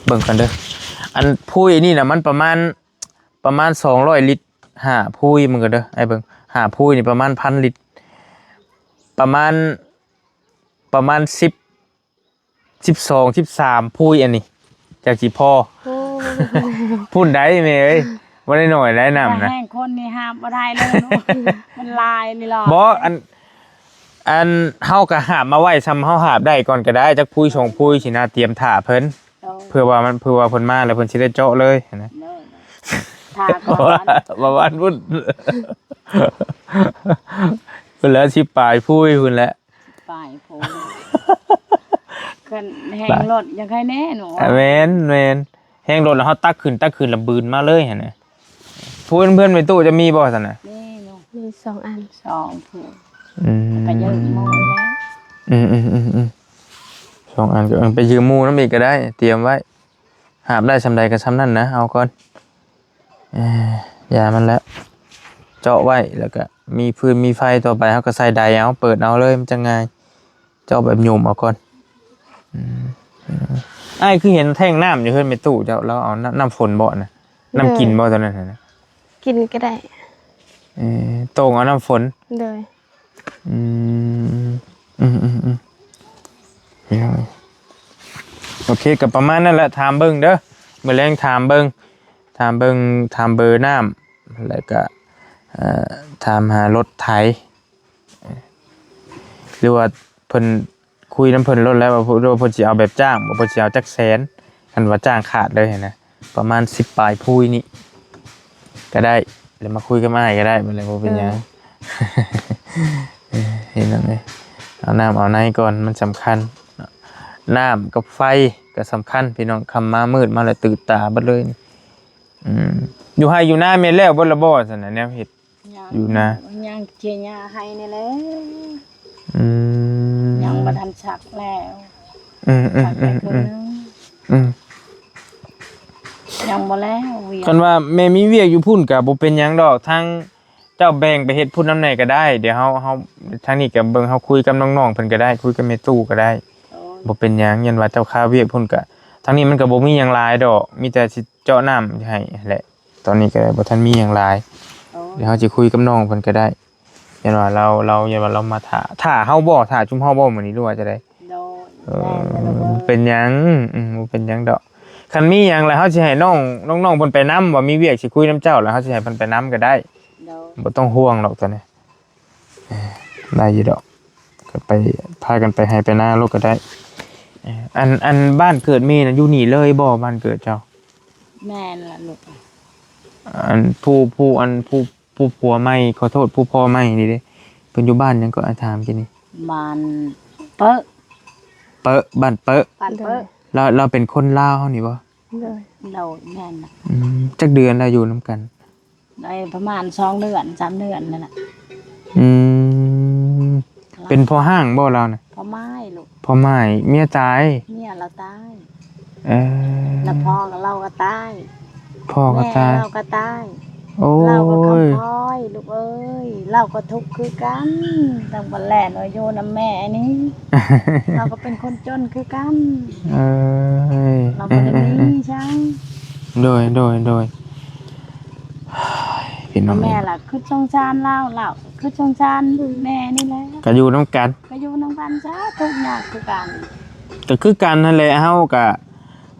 ເບິ່ງກັນເດີ ອັນພຸ້ຍນີ້ນະ ມັນປະມານ ປະມານສອງຮ້ອຍລິດ ຫ້າພຸ້ຍ ເບິ່ງກັນເດີ ອ້າຍເບິ່ງ ຫ້າພຸ້ຍນີ້ປະມານພັນລິດ ປະມານ ປະມານສິບ ສິບສອງ ສິບສາມພຸ້ຍ ອັນນີ້ຈັກຊິພໍ. ໂອ້ ພຸ້ນໃດແມ່ເອີຍ ບໍ່ໄດ້ໜ້ອຍໃດນ້ຳນະ ແຮງຄົນນີ້ຫາບບໍ່ໄດ້ເລີຍ ມັນຫຼາຍນີ້ລະ. ບໍ່ ອັນ ອັນ ເຮົາກໍຫາບມາໄວ້ຊ່ຳເຮົາຫາບໄດ້ກ່ອນກໍໄດ້ ຈັກພຸ້ຍສອງພຸ້ຍຊີ້ນະ ຕຽມຖ້າເພິ່ນ ໂດຍ ເພື່ອວ່າມັນ ເພື່ອວ່າເພິ່ນມາແລ້ວເພິ່ນຊິໄດ້ເຈາະເລີຍຫັ້ນນະ. ໂດຍ ຖ້າກ່ອນ ປະມານພຸ້ນ ພຸ້ນແຫຼະ ສິບປາຍພຸ້ຍພຸ້ນແຫຼະ ປາຍໂພດ ຄັນແຮງລົດຍັງໃຄແນ່ເນາະ. ແມ່ນໆ ແຮງລົດແລ້ວເຮົາຕັກຂຶ້ນ ຕັກຂຶ້ນແລ້ວບືນມາເລີຍຫັ້ນນະ. ພູນເພື່ອນແມ່ຕູ້ຈະມີບໍ່ຊັ້ນນະ? ມີຢູ່ ມີສອງອັນ ສອງພູນ ອືມ ກໍຢືມໝູ່ແລ້ວ ອືມໆໆໆ ສອງອັນກໍ ເອີ ໄປຢືມໝູ່ນຳອີກກໍໄດ້ ຕຽມໄວ້ ຫາບໄດ້ຊ່ຳໃດກໍຊ່ຳນັ້ນນະ ເອົາກ່ອນ ເອີ ຢ່າມັນແຫຼະ ເຈາະໄວ້ ແລ້ວກໍມີຟືນມີໄຟ ຕໍ່ໄປເຮົາກໍໃສ່ໄດເອົາ ເປີດເອົາເລີຍ ມັນຈະງ່າຍ ເຈາະແບບຫຍຸມເອົາກ່ອນ. ອືມ ອືມ ອ້າຍຄືເຫັນແທ້ງນ້ຳຢູ່ເຮືອນແມ່ຕູ້ເຈົ້າ ລາວເອົານ້ຳ ນ້ຳຝົນບໍ່ນະ? ນ້ຳກິນບໍ່ຕອນນັ້ນນະ? ກິນກໍໄດ້ ເອີ ໂຕ່ງເອົານ້ຳຝົນ ໂດຍ ອືມ ອືມໆໆ ໂອເຄ ກໍປະມານນັ້ນແຫຼະ ຖາມເບິ່ງເດີ ມື້ແລງຖາມເບິ່ງ ຖາມເບິ່ງ ຖາມເບີນ້ຳ ແລ້ວກໍ ເອີ ຖາມຫາລົດໄຖ ຫຼືວ່າເພິ່ນ ຄຸຍນຳເພິ່ນໂລດແລ້ວວ່າ ເພິ່ນຊິເອົາແບບຈ້າງບໍ່ ເພິ່ນຊິເອົາຈັກແສນ ຄັນວ່າຈ້າງຂາດເລີຍຫັ້ນນະ ປະມານສິບປາຍພຸ້ຍນີ້ກໍໄດ້ ແລ້ວມາຄຸຍກັບອ້າຍກໍໄດ້ ບໍ່ເປັນຫຍັງ ເອີ ເອີ ພີ່ນ້ອງເອີຍ ເອົານ້ຳເອົາໃນກ່ອນ ມັນສຳຄັນ ນ້ຳກັບໄຟກໍສຳຄັນ ພີ່ນ້ອງ ຄ່ຳມາມືດມາແລ້ວຕື່ນຕາເບິດເລີຍ ອືມ ຢູ່ໄຮ່ຢູ່ນາແມ່ນແລ້ວເບິດລະບໍ່ຊັ້ນນະ ແນວເຮັດ ຍັງ ຢູ່ນາ ຍັງເຈຍຫຍ້າໃຫ້ນີ້ແຫຼະ ອືມ ຍັງບໍ່ທັນສັກແລ້ວ ອືມໆໆໆ ສັກໄດ້ເຄິ່ງໜຶ່ງ ອືມ ຍັງບໍ່ແລ້ວວຽກ ຄັນວ່າແມ່ມີວຽກຢູ່ພຸ້ນກໍບໍ່ເປັນຫຍັງດອກ ທາງເຈົ້າແບ່ງໄປເຮັດພຸ້ນນຳແດ່ກໍໄດ້ ດຽວເຮົາ ເຮົາ ທາງນີ້ກໍເບິ່ງ ເຮົາຄຸຍກັບນ້ອງໆເພິ່ນກໍໄດ້ ຄຸຍກັບແມ່ຕູ້ກໍໄດ້ ໂອ້ຍ ບໍ່ເປັນຫຍັງ ຢ້ານວ່າເຈົ້າຄາວຽກພຸ້ນກໍ ທາງນີ້ມັນກໍບໍ່ມີຫຍັງຫຼາຍດອກ ມີແຕ່ຊິເຈາະນ້ຳໃຫ້ແຫຼະ ຕອນນີ້ກໍບໍ່ທັນມີຫຍັງຫຼາຍ ໂອ້ຍ ດຽວເຮົາຊິຄຸຍກັບນ້ອງເພິ່ນກໍໄດ້ ຢ້ານວ່າລາວ ລາວ ຢ້ານວ່າລາວມາຖ້າ ຖ້າເຮົາບໍ່ ຖ້າຊຸມເຮົາບໍ່ມື້ນີ້ ຫຼືວ່າຈັ່ງໃດ? ໂດຍ ເອີ ແມ່ນແລ້ວ ບໍ່ເປັນຫຍັງ ອືມ ບໍ່ເປັນຫຍັງດອກ ຄັນມີຫຍັງແລ້ວເຮົາຊິໃຫ້ນ້ອງ ນ້ອງໆເພິ່ນໄປນຳ ວ່າມີວຽກຊິຄຸຍນຳເຈົ້າ ແລ້ວເຮົາຊິໃຫ້ເພິ່ນໄປນຳກໍໄດ້ ໂດຍ ບໍ່ຕ້ອງຫ່ວງດອກຕົວນີ້ ເອີ ໄດ້ຢູ່ດອກ ກໍໄປ ພາກັນໄປໄຮ່ໄປນາໂລດກໍໄດ້ ເອີ ອັນ ອັນບ້ານເກີດແມ່ນະ ຢູ່ນີ້ເລີຍບໍ່ ບ້ານເກີດເຈົ້າ? ແມ່ນລະລູກ ອັນຜູ້ ຜູ້ ອັນຜູ້ ຜູ້ຜົວໃໝ່ ຂໍໂທດ ຜູ້ພໍ່ໃໝ່ນີ້ເດ້ ເພິ່ນຢູ່ບ້ານຫຍັງເກາະ ອ້າຍຖາມກີ້ນີ້? ບ້ານເປິ ເປິ ບ້ານເປິ ບ້ານເປິ ລາວ ລາວເປັນຄົນລາວເຮົານີ້ບໍ່? ໂດຍ ໂດຍ ແມ່ນລະ ອືມ ຈັກເດືອນລະຢູ່ນຳກັນ? ໄດ້ປະມານສອງເດືອນ ສາມເດືອນນັ້ນລະ ອືມ ຫຼ ເປັນພໍ່ຮ້າງບໍ່ລາວນະ? ພໍ່ໝ້າຍລູກ ພໍ່ໝ້າຍ ເມຍຕາຍ ເມຍລາວຕາຍ. ເອີ ແລ້ວພໍ່ລາວກໍຕາຍ ພໍ່ກໍຕາຍ ແມ່ລາວກໍຕາຍ. ໂອ້ຍ ລາວກໍຄຳພ້ອຍລູກເອີຍ ລາວກໍທຸກຄືກັນ ຈັ່ງບໍ່ແລ່ນວ່າຢູ່ນຳແມ່ນີ້ ລາວກໍເປັນຄົນຈົນຄືກັນ. ເອີ ລາວບໍ່ໄດ້ມີຫຍັງ. ໂດຍ ໂດຍ ໂດຍ ພີ່ນ້ອງ ແມ່ລະຄຶດສົງສານລາວ ລາວຄຶດສົງສານແມ່ນີ້ແຫຼະ ກໍຢູ່ນຳກັນ ກໍຢູ່ນຳກັນຊະ ທຸກຍາກຄືກັນ ກໍຄືກັນຫັ້ນແຫຼະ. ເຮົາກໍ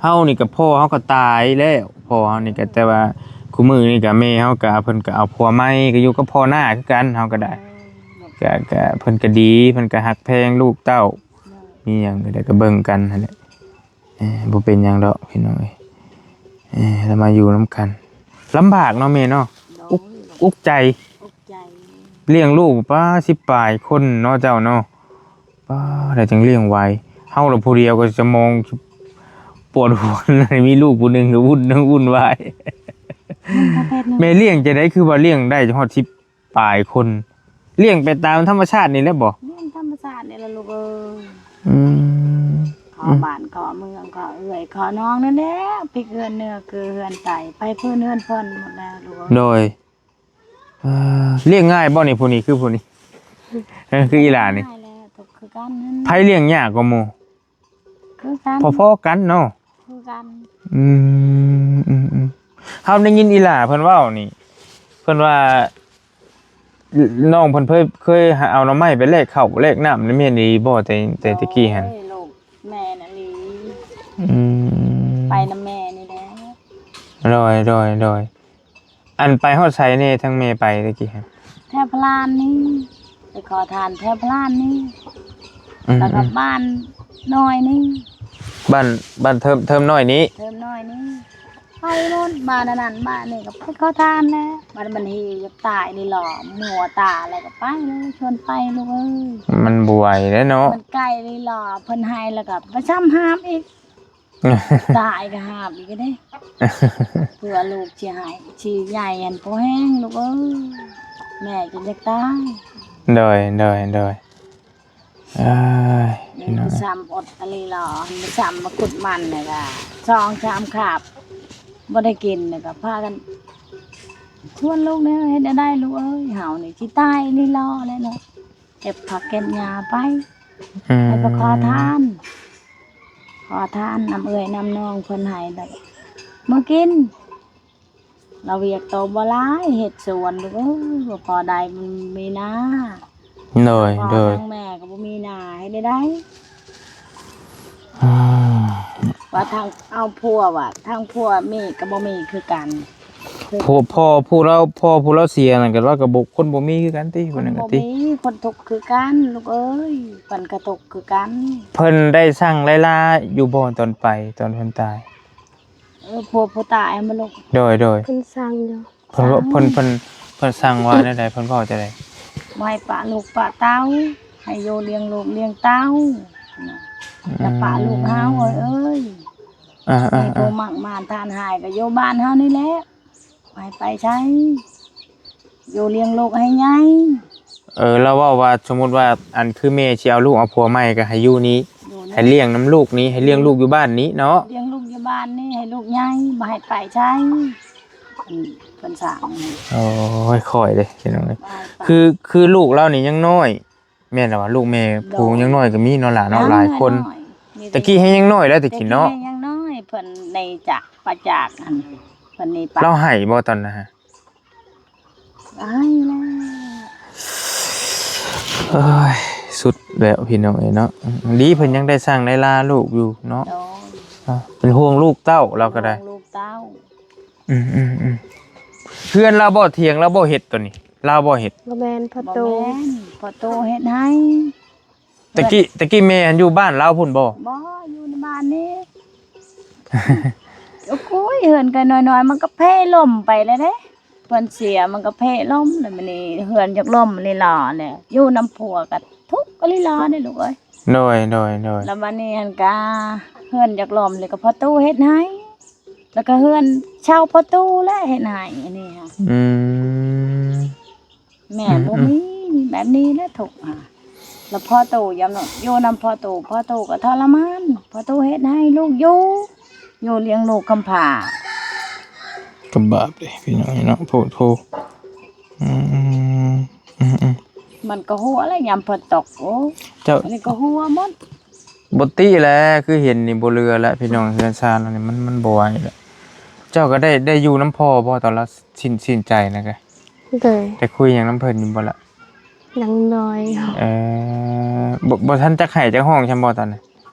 ເຮົານີ້ກໍພໍ່ເຮົາກໍຕາຍແລ້ວ ພໍ່ເຮົານີ້ກໍ ແຕ່ວ່າຄູ່ມື້ນີ້ກໍແມ່ເຮົາກໍ ເພິ່ນກໍເອົາຜົວໃໝ່ ກໍຢູ່ກັບພໍ່ນ້າຄືກັນ ເຮົາກໍໄດ້ ເອີ ກໍ ກໍເພິ່ນກໍດີ ເພິ່ນກໍຮັກແພງລູກເຕົ້າ ເອີ ມີຫຍັງກໍໄດ້ ກໍເບິ່ງກັນຫັ້ນແຫຼະ. ເອີ ບໍ່ເປັນຫຍັງດອກພີ່ນ້ອງເອີຍ ເອີ ລະມາຢູ່ນຳກັນ ລຳບາກເນາະແມ່ເນາະ ໂດຍ ອຸກ ອຸກໃຈ ອຸກໃຈ ລ້ຽງລູກປາ ສິບປາຍຄົນເນາະເຈົ້າເນາະ ປາ ແລ້ວຈັ່ງລ້ຽງໄຫວ ເຮົາລະຜູ້ດຽວກໍສະໝອງປວດຫົວ ມີລູກຜູ້ໜຶ່ງກໍວຸ່ນ ວຸ່ນວາຍ. ມັນກໍເປັນ ແມ່ລ້ຽງຈັ່ງໃດ ຄືວ່າລ້ຽງໄດ້ຮອດສິບ ປາຍຄົນ ລ້ຽງໄປຕາມທຳມະຊາດນີ້ແຫຼະບໍ່? ລ້ຽງທຳມະຊາດນີ້ແຫຼະລູກເອີຍ. ອືມ ຂໍບ້ານຂໍເມືອງ ຂໍເອື້ອຍຂໍນ້ອງນັ້ນແຫຼະ ພິກເຮືອນເໜືອຄືເຮືອນໃຕ້ ໄປພື້ນເຮືອນເພິ່ນໝົດແລ້ວລູກເອີຍ. ໂດຍ ເອີ ລ້ຽງງ່າຍບໍ່ນີ້ ຜູ້ນີ້ຄືຜູ້ນີ້ ເອີ ຄືອີຫຼ້ານີ້? ງ່າຍແລ້ວ ທຸກຄືກັນນັ້ນ. ໃຜລ້ຽງຍາກກວ່າໝູ່? ຄືກັນ ພໍໆກັນເນາະ ຄືກັນ. ອືມ ອືມ ອືມ ເຮົາໄດ້ຍິນອີຫຼ້າເພິ່ນເວົ້ານີ້ ເພິ່ນວ່າ ນ້ອງເພິ່ນເຄີຍ ເຄີຍເອົາໜໍ່ໄມ້ໄປແລກເຂົ້າແລກນ້ຳ ແມ່ນອີ່ຫຼີບໍ່ ແຕ່ ແຕ່ຕະກີ້ຫັ້ນ? ໂອ້ຍ ລູກແມ່ນອີ່ຫຼີ. ອືມ ໄປນຳແມ່ນີ້ແຫຼະ. ໂດຍ ໂດຍ ໂດຍ. ອັນໄປຮອດໃສແດ່ ທາງແມ່ໄປຕະກີ້ຫັ້ນ? ແຖວພະລານນີ້ ໄປຂໍທານແຖວພະລານນີ້ ອືມ ແລ້ວກໍ ອືມ ບ້ານນ້ອຍນີ້ ບ້ານ ບ້ານເທີມ ເທີມນ້ອຍນີ້ ເທີມນ້ອຍນີ້ ໄປໝົດ ບ້ານອັນນັ້ນບ້ານນີ້ກໍໄປຂໍທານແຫຼະ. ບັດມັນຫິວຢາກຕາຍນີ້ຫຼໍ່ ມົວຕາແລ້ວກໍໄປເລີຍ ຊວນໄປລູກເອີຍ. ມັນບໍ່ໄຫວແລ້ວເນາະ ມັນໄກນີ້ຫຼໍ່ ເພິ່ນໃຫ້ແລ້ວກໍໄປຊ້ຳຫາບອີກ. ຕາຍກໍຫາບອີກເດ້ ເພື່ອລູກຊິໃຫ້ ຊິໃຫຍ່ຫັ້ນພໍແຮງລູກເອີຍ ແມ່ຈົນຢາກຕາຍ. ໂດຍ ໂດຍ ໂດຍ. ເອີຍ ນີ້ ພີ່ນ້ອງ ຊ້ຳອົດອີ່ຫຼີຫຼໍ່ ຊ້ຳມາຂຸດມັນແລ້ວກໍສອງສາມຄາບ ບໍ່ໄດ້ກິນ ແລ້ວກໍພາກັນຊວນລູກແນວ ເຮັດແນວໃດລູກເອີຍ ເຮົານີ້ຊິຕາຍອີ່ຫຼີຫຼໍ່ແລ້ວເນາະ. ເກັບຜັກເກັບຫຍ້າໄປ ອືມ ໃຫ້ໄປຂໍທານ ຂໍທານນຳເອື້ອຍນຳນ້ອງເພິ່ນໃຫ້ ແລ້ວເມືອກິນ. ລາວວຽກໂຕບໍ່ຫຼາຍ ເຮັດສວນ ໂອ້ຍ ບໍ່ພໍໄດ້ ມັນມີນາ. ໂດຍ ໂດຍ ທາງແມ່ກໍບໍ່ມີນາ ເຮັດໄດ້ໃດ? ອືມ ວ່າທາງເອົາຜົວ ວ່າທາງຜົວມີກໍບໍ່ມີຄືກັນ. ຜູ້ ພໍ່ຜູ້ລາວ ພໍ່ຜູ້ລາວເສຍນັ້ນກໍ ລາວກໍບໍ່ ຄົນບໍ່ມີຄືກັນຕິ ຄົນນັ້ນກໍຕິ ຄົນບໍ່ມີ ຄົນທຸກຄືກັນລູກເອີຍ ເພິ່ນກໍທຸກຄືກັນ. ເພິ່ນໄດ້ສັ່ງໄລ່ລາຢູ່ບໍ່ ຕອນໄປ ຕອນເພິ່ນຕາຍ? ເອີ ຜົວຜູ້ຕາຍຫັ້ນບໍ່ລູກ? ໂດຍ ໂດຍ ເພິ່ນສັ່ງຢູ່. ເພິ່ນວ່າ ເພິ່ນ ເພິ່ນ ເພິ່ນສັ່ງວ່າແນວໃດ ເພິ່ນເວົ້າຈັ່ງໃດ? ບໍ່ໃຫ້ປະລູກປະເຕົ້າ ໃຫ້ຢູ່ລ້ຽງລູກລ້ຽງເຕົ້າ ອືມ ຢ່າປະລູກເຮົາເອີຍ ເອີຍ. ອ່າໆໆ ໃຫ້ຜູ້ມັກມານທານຮ້າຍກໍຢູ່ບ້ານເຮົານີ້ແຫຼະ ບໍ່ໃຫ້ໄປໃສ ຢູ່ລ້ຽງລູກໃຫ້ໃຫຍ່. ເອີ ລາວເວົ້າວ່າ ສົມມຸດວ່າ ອັນ ຄືແມ່ຊິເອົາລູກເອົາຜົວໃໝ່ ກໍໃຫ້ຢູ່ນີ້ ຢູ່ນີ້ ໃຫ້ລ້ຽງນຳລູກນີ້ ໃຫ້ລ້ຽງລູກຢູ່ບ້ານນີ້ເນາະ ລ້ຽງລູກຢູ່ບ້ານນີ້ ໃຫ້ລູກໃຫຍ່ ບໍ່ໃຫ້ໄປໃສ. ເພິ່ນ ເພິ່ນສັ່ງ. ໂອ້ຍ ຂ້ອຍເດ້ພີ່ນ້ອງເອີຍ ວ່າໄປ ຄື ຄືລູກລາວນີ້ຍັງນ້ອຍ ແມ່ນລະວ່າ ລູກແມ່ ໂດຍ ຜູ້ຍັງນ້ອຍກໍມີເນາະຫຼາເນາະ ຍັງຫຼາຍຄົນ ນ້ອຍໆ ຕະກີ້ແຮງຍັງນ້ອຍແລ້ວ ຕະກີ້ເນາະ ຕະກີ້ແຮງຍັງນ້ອຍ ເພິ່ນໄດ້ຈາກ ປະຈາກ ອັນ ເພິ່ນນີ້ປະ ລາວໄຫ້ບໍ່ຕອນນັ້ນ? ອ້າຍແລ້ວ ເອີຍ ສຸດແລ້ວພີ່ນ້ອງເອີຍເນາະ. ດີເພິ່ນຍັງໄດ້ສ້າງໄດ້ລາລູກຢູ່ເນາະ ໂດຍ ອ່າ ເປັນຫ່ວງລູກເຕົ້າລາວກໍໄດ້ ຫ່ວງລູກເຕົ້າ. ອືມໆໆ ເຮືອນລາວບໍ່ ຖຽງລາວບໍ່ເຮັດໂຕນີ້ ລາວບໍ່ເຮັດ? ບໍ່ແມ່ນ ພໍ່ຕູ້ ບໍ່ແມ່ນ ພໍ່ຕູ້ເຮັດໃຫ້. ຕະກີ້ ຕະກີ້ແມ່ຫັ້ນຢູ່ບ້ານລາວພຸ້ນບໍ່? ບໍ່ ຢູ່ໃນບ້ານນີ້. ໂອ້ຍ ເຮືອນກໍນ້ອຍໆ ມັນກໍເພລົ້ມໄປແລ້ວເດ້ ເພິ່ນເສຍມັນກໍເພລົ້ມ ແລ້ວບັດນີ້ເຮືອນຢາກລົ້ມລີລາແຫຼະ ຢູ່ນຳຜົວກໍທຸກອີ່ຫຼີຫຼໍ່ເດ້ລູກເອີຍ. ໂດຍ ໂດຍ ໂດຍ ແລ້ວບັດນີ້ຫັ້ນກະເຮືອນຢາກລົ້ມເລີຍ ກໍພໍ່ຕູ້ເຮັດໃຫ້ ແລ້ວກໍເຮືອນເຊົ່າພໍ່ຕູ້ແຫຼະເຮັດໃຫ້ ອັນນີ້ຫະ. ອືມ ແມ່ ອືມ ບໍ່ມີ ອືມ ແບບນີ້ແຫຼະທຸກຫະ. ແລ້ວພໍ່ຕູ້ ຢາມນັ້ນຢູ່ນຳພໍ່ຕູ້ ພໍ່ຕູ້ກໍທໍລະມານ ພໍ່ຕູ້ເຮັດໃຫ້ລູກຢູ່ ຢູ່ລ້ຽງລູກກຳພ້າ ກະບາບເດ້ພີ່ນ້ອງເນາະ ໂພດໂພ. ອືມ ອືມ ອືມ ມັນກໍຮົ່ວແຫຼະຍາມຝົນຕົກ ໂອ້ ເຈົ້າ ອັນນີ້ກໍຮົ່ວໝົດ. ບໍ່ຕິແຫຼະ ຄືເຫັນນີ້ບໍ່ເຫຼືອແຫຼະພີ່ນ້ອງ ເຮືອນຊານເຮົານີ້ ມັນ ມັນບໍ່ໄຫວແຫຼະ. ເຈົ້າກໍໄດ້ ໄດ້ຢູ່ນຳພໍ່ບໍ່ ຕອນລາວສິ້ນ ສິ້ນໃຈນະກະ? ໂດຍ. ໄດ້ຄຸຍຫຍັງນຳເພິ່ນຢູ່ບໍ່ລະ? ຍັງນ້ອຍ. ເອີ ບໍ່ ບໍ່ທັນຈັກໄຫ້ຈັກຮ້ອງຊ່ຳບໍ່ຕອນນັ້ນ?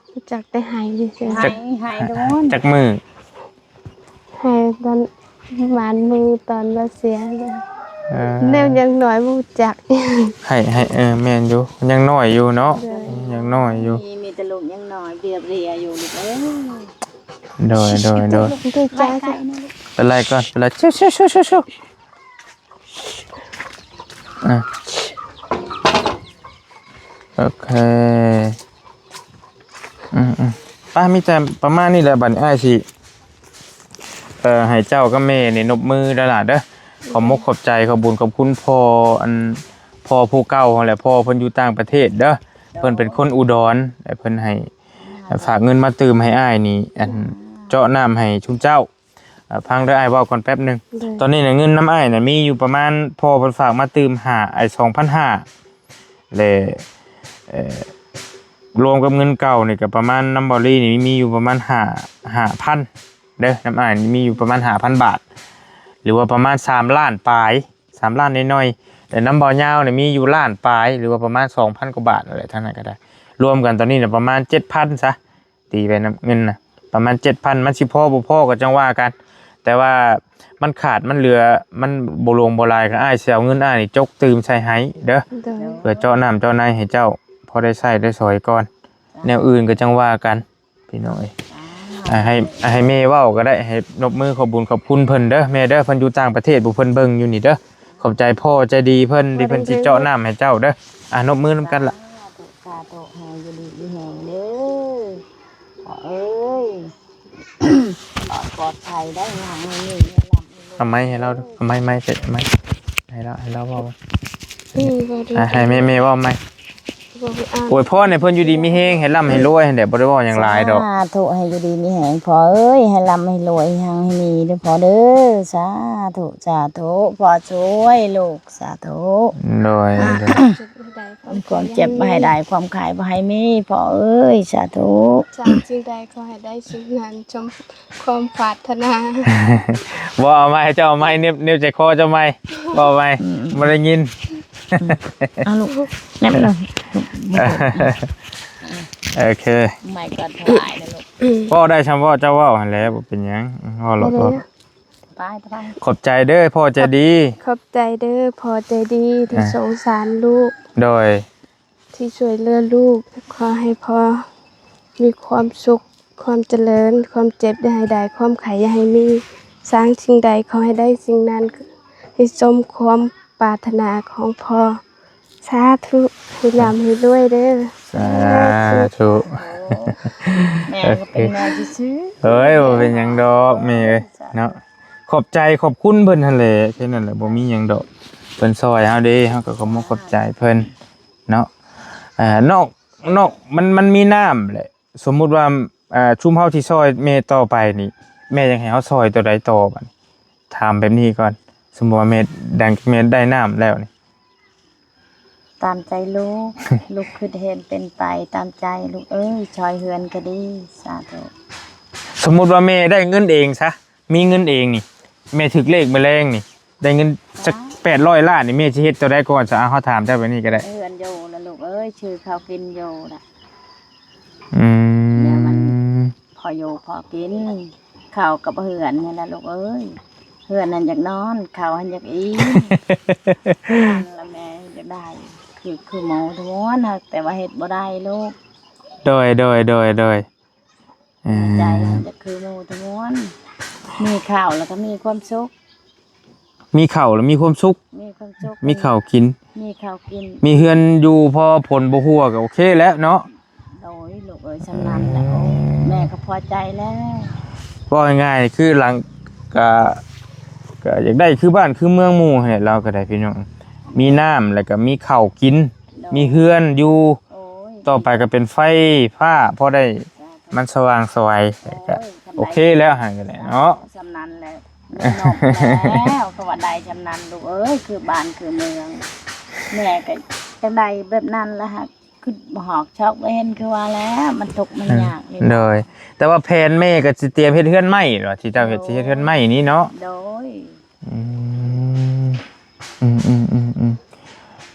ຈັກແຕ່ໄຫ້ຊື່ໆ. ໄຫ້ ໄຫ້ໂດນ. ຈັກມື້? ໄຫ້ຕອນປະມານມື້ຕອນລາວເສຍ. ເອີ ແນວຍັງນ້ອຍບໍ່ຮູ້ຈັກ. ໄຫ້ ໄຫ້ ເອີ ແມ່ນຢູ່ ຍັງນ້ອຍຢູ່ເນາະ. ໂດຍ. ຍັງນ້ອຍຢູ່ ມີ ມີແຕ່ລູກຍັງນ້ອຍ ເບຍເບຍຢູ່ລູກເອີຍ. ໂດຍ ໂດຍ ໂດຍ. ໄປໄກໆນະລູກ ໄປໄລ່ກ່ອນ ໄປໄລ່ ຊິວໆໆໆ. ອ່ະ ໂອເຄ ອືມໆ ໄປ ມີແຕ່ປະມານນີ້ແຫຼະ ບັດນີ້ອ້າຍຊິ ເອີ ໃຫ້ເຈົ້າກັບແມ່ນີ້ນົບມືເດີຫຼ້າເດີ. ຂອບມຸກຂອບໃຈ ຂອບບຸນຂອບຄຸນພໍ່ ອັນ ພໍ່ຜູ້ເກົ່າຫັ້ນແຫຼະ ພໍ່ເພິ່ນຢູ່ຕ່າງປະເທດເດີ. ເພິ່ນເປັນຄົນອຸດອນ ແລະ ເພິ່ນໃຫ້ ຝາກເງິນມາຕື່ມໃຫ້ອ້າຍນີ້ ອັນ ເຈາະນ້ຳໃຫ້ຊຸມເຈົ້າ. ອ່າ ຟັງເດີ ອ້າຍເວົ້າກ່ອນແປັບໜຶ່ງ. ໂດຍ. ຕອນນີ້ນະ ເງິນນຳອ້າຍນະ ມີຢູ່ປະມານ ພໍ່ເພິ່ນຝາກມາຕື່ມຫ້າ ໄອ້ ສອງພັນຫ້າ ແລະ ເອີ ລວມກັບເງິນເກົ່ານີ້ກໍປະມານ ນຳເບົາລີນີ້ມີຢູ່ປະມານຫ້າ ຫ້າພັນເດີ. ນຳອ້າຍນີ້ມີຢູ່ປະມານຫ້າພັນບາດ ຫຼືວ່າປະມານສາມລ້ານປາຍ ສາມລ້ານໜ້ອຍໆ. ແລະ ນຳເບົາຍາວນີ້ມີຢູ່ລ້ານປາຍ ຫຼືວ່າປະມານສອງພັນກວ່າບາດນັ້ນແຫຼະ. ທັງນັ້ນກໍໄດ້ ລວມກັນຕອນນີ້ນະ ປະມານເຈັດພັນຊະ. ຕີໄປນຳເງິນນະ ປະມານເຈັດພັນ ມັນຊິພໍບໍ່ພໍກໍຈັ່ງວ່າກັນ. ແຕ່ວ່າມັນຂາດມັນເຫຼືອ ມັນບໍ່ຫຼວງບໍ່ຫຼາຍ ກໍອ້າຍຊິເອົາເງິນອ້າຍນີ້ຈົກຕື່ມໃສ່ໃຫ້ເດີ. ໂດຍ. ເພື່ອເຈາະນ້ຳເຈາະໃນໃຫ້ເຈົ້າ ພໍໄດ້ໃຊ້ໄດ້ສອຍກ່ອນ. ແນວອື່ນກໍຈັ່ງວ່າກັນພີ່ນ້ອງເອີຍ. ອ່າ ໃຫ້ ໃຫ້ແມ່ເວົ້າກໍໄດ້ ໃຫ້ນົບມືຂອບບຸນຂອບຄຸນເພິ່ນເດີແມ່ເດີ. ເພິ່ນຢູ່ຕ່າງປະເທດ ຜູ້ເພິ່ນເບິ່ງຢູ່ນີ້ເດີ. ຂອບໃຈພໍ່ໃຈດີເພິ່ນ ທີ່ເພິ່ນຊິເຈາະນ້ຳໃຫ້ເຈົ້າເດີ. ອ່າ ນົບມືນຳກັນລະ. ສາທຸ ສາທຸ ໃຫ້ຢູ່ດີມີແຮງເດີພໍ່ເອີຍ. ປອດໄພໄດ້ຫຍັງນີ້ ເອົາໄມ້ໃຫ້ລາວ ເອົາໄມ້ ໄມ້ໃສ່ໄມ້ໃຫ້ລາວ ໃຫ້ລາວເວົ້າ. ອືມ ບໍ່ໄດ້ ອ່າ ໃຫ້ແມ່ ແມ່ເວົ້າໃໝ່. ບໍ່ໄດ້ອ່ານ. ອວຍພອນໃຫ້ເພິ່ນຢູ່ດີມີແຮງ ໃຫ້ລ່ຳໃຫ້ລວຍຫັ້ນແຫຼະ ບໍ່ໄດ້ເວົ້າຫຍັງຫຼາຍດອກ. ສາທຸ ໃຫ້ຢູ່ດີມີແຮງພໍ່ເອີຍ ໃຫ້ລ່ຳໃຫ້ລວຍ ໃຫ້ຮັ່ງໃຫ້ມີເດີພໍ່ເດີ. ສາທຸ ສາທຸ ພໍ່ຊ່ວຍລູກ. ສາທຸ. ໂດຍ ໂດຍ. ຄວາມເຈັບບໍ່ໃຫ້ໄດ້ ຄວາມໄຂ້ບໍ່ໃຫ້ມີ ພໍ່ເອີຍ ສາທຸ. ສ້າງສິ່ງໃດຂໍໃຫ້ໄດ້ສິ່ງນັ້ນ ສົມຄວາມປາດຖະໜາ. ບໍ່ ເອົາໃໝ່ ເຈົ້າເອົາໃໝ່ ເໜັບ ເໜັບໃຈຄໍເຈົ້າໃໝ່ ເວົ້າໃໝ່. ອືມ ບໍ່ໄດ້ຍິນ. ອືມ ເອົາລູກ ແນບລົງ. ໂອເຄ ໃໝ່ກ່ອນຖວາຍນະລູກ. ອືມ ເວົ້າໄດ້ຊ່ຳເວົ້າ ເຈົ້າເວົ້າຫັ້ນແຫຼະ ບໍ່ເປັນຫຍັງ ເວົ້າໂລດ. ໄປ ໄປ ຂອບໃຈເດີພໍ່ໃຈດີ. ຂອບໃຈເດີພໍ່ໃຈດີທີ່ ອ່າ ສົງສານລູກ. ໂດຍ. ທີ່ຊ່ວຍເຫຼືອລູກ. ຂໍໃຫ້ພໍ່ມີຄວາມສຸກ ຄວາມຈະເລີນ ຄວາມເຈັບຢ່າໃຫ້ໄດ້ ຄວາມໄຂ້ຢ່າໃຫ້ມີ. ສ້າງສິ່ງໃດຂໍໃຫ້ໄດ້ສິ່ງນັ້ນ ໃຫ້ສົມຄວາມປາດຖະໜາຂອງພໍ່. ສາທຸ ໃຫ້ລ່ຳໃຫ້ລວຍເດີ. ສາທຸ. ໂອ້ ແມ່ກໍເປັນແມ່ຊື່ໆ. ເອີຍ ບໍ່ເປັນຫຍັງດອກແມ່ເອີຍເນາະ. ຂອບໃຈຂອບຄຸນເພິ່ນຫັ້ນແຫຼະ ແຄ່ນັ້ນແຫຼະ ບໍ່ມີຫຍັງດອກ. ເພິ່ນຊ່ອຍເຮົາເດ້ ເຮົາກໍຂອບມຸກຂອບໃຈເພິ່ນເນາະ. ເອີ ນອກ ນອກ ມັນ ມັນມີນ້ຳແຫຼະ. ສົມມຸດວ່າ ເອີ ຊຸມເຮົາທີ່ຊ່ອຍແມ່ຕໍ່ໄປນີ້ ແມ່ຢາກໃຫ້ເຮົາຊ່ອຍຕົວໃດຕໍ່ບັດນີ້? ຖາມແບບນີ້ກ່ອນ ສົມມຸດວ່າແມ່ ແມ່ໄດ້ນ້ຳແລ້ວນີ້. ຕາມໃຈລູກ ລູກຄິດເຫັນເປັນໄປຕາມໃຈລູກເອີຍ ຊ່ອຍເຮືອນກໍດີ. ສາທຸ. ສົມມຸດວ່າແມ່ໄດ້ເງິນເອງຊະ ມີເງິນເອງນີ້ ແມ່ຖືກເລກມື້ແລງນີ້ ໄດ້ເງິນສັກ ສາທຸ ແປດຮ້ອຍລ້ານນີ້ ແມ່ຊິເຮັດຕົວໃດກ່ອນຊະ? ເຮົາຖາມເຈົ້າແບບນີ້ກໍໄດ້. ເຮືອນຢູ່ລະລູກເອີຍ ຊື່ເຂົ້າກິນຢູ່ລະ. ອືມ ແນວມັນພໍຢູ່ພໍກິນ ເຂົ້າກັບເຮືອນນີ້ລະລູກເອີຍ. ເຮືອນຫັ້ນຢາກນອນ ເຂົ້າຫັ້ນຢາກອີ່ມ. ນັ້ນລະແມ່ຢາກໄດ້ ຄື ຄືໝູທຸກຄົນ ຫາກແຕ່ວ່າເຮັດບໍ່ໄດ້ລູກ. ໂດຍ ໂດຍ ໂດຍ ໂດຍ. ໃຈມັນຈະຄືໝູທຸກຄົນ ມີເຂົ້າແລ້ວກໍມີຄວາມສຸກ. ມີເຂົ້າແລ້ວມີຄວາມສຸກ ມີຄວາມສຸກ ມີເຂົ້າກິນ ມີເຂົ້າກິນ ມີເຮືອນຢູ່ພໍຝົນບໍ່ຮົ່ວກໍໂອເຄແລ້ວເນາະ. ໂດຍ ລູກເອີຍ ຊ່ຳນັ້ນແຫຼະ. ເອີ ໂອ້ ແມ່ກໍພໍໃຈແລ້ວ. ເວົ້າງ່າຍໆ ຄືຫຼັງ ກະ ກະຢາກໄດ້ຄືບ້ານຄືເມືອງໝູ່ຫັ້ນແຫຼະ ລາວກໍໄດ້ພີ່ນ້ອງ ມີນ້ຳ ແລ້ວກໍມີເຂົ້າກິນ ໂດຍ ມີເຮືອນຢູ່. ຕໍ່ໄປກໍເປັນໄຟຟ້າ ພໍໄດ້ມັນສະຫວ່າງສະໄຫວ ກໍໂອເຄແລ້ວ ຫັ້ນກໍໄດ້ເນາະ ສ່ຳນັ້ນແຫຼະ ແລ້ວກໍວ່າໄດ້ສ່ຳນັ້ນ ລູກເອີຍ ຄືບ້ານຄືເມືອງ ແມ່ກໍຢາກໄດ້ແບບນັ້ນລະ ຫາກຄິດບໍ່ຮອດຊອກບໍ່ເຫັນ ຄືວ່າແລ້ວ ມັນທຸກມັນຍາກນີ້ ໂດຍ ແຕ່ວ່າແຜນແມ່ກໍຊິຕຽມເຮັດເຮືອນໄມ້ເນາະ ທີ່ເຈົ້າເຮັດ ຊິເຮັດເຮືອນໄມ້ນີ້ເນາະ ໂດຍ ອືມ ອືມໆໆໆ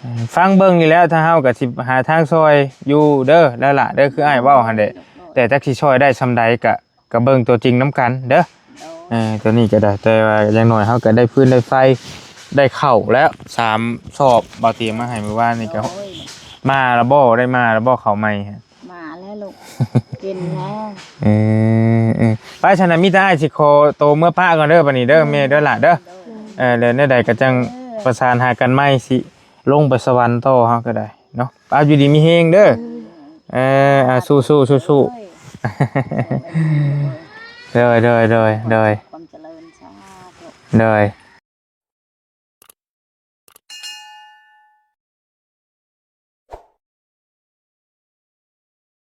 ເອີ ຟັງເບິ່ງນີ້ແຫຼະ ທາງເຮົາກໍຊິຫາທາງຊ່ອຍຢູ່ເດີ ແລ້ວລະເດີ ຄືອ້າຍເວົ້າຫັ້ນແຫຼະ ແຕ່ຈັກຊິຊ່ອຍໄດ້ສ່ຳໃດ ກະ ກະເບິ່ງຕົວຈິງນຳກັນເດີ ໂດຍ ເອີ ຕົວນີ້ກໍໄດ້ ແຕ່ວ່າຢ່າງໜ້ອຍເຮົາກໍໄດ້ຟືນໄດ້ໄຟ ໄດ້ເຂົ້າແລ້ວສາມສອບ ບ່າວຕຽມມາໃຫ້ມື້ວານນີ້ກໍ ໂດຍ ມາລະບໍ່ ໄດ້ມາລະບໍ່ ເຂົ້າໃໝ່ ມາແລ້ວລູກ ກິນແລ້ວ ເອີ ເອີ ໄປຊັ້ນນະ ມີແຕ່ອ້າຍຊິຂໍໂຕເມືອປະກ່ອນເດີ ບັດນີ້ເດີ ໂດຍ ແມ່ເດີຫຼ້າເດີ ໂດຍ ເອີ ແລ້ວແນວໃດກໍຈັ່ງ ໂດຍ ປະສານຫາກັນໃໝ່ ຊິລົງໄປສະຫວັນຕໍ່ ເຮົາກໍໄດ້ເນາະ ເອົາ ຢູ່ດີມີແຮງເດີ ໂດຍ ເອີ ອ່າ ສູ້ໆ ສູ້ໆ ໂດຍ ໂດຍ ໂດຍ ໂດຍ ຄວາມຈະເລີນ ສາທຸ ໂດຍ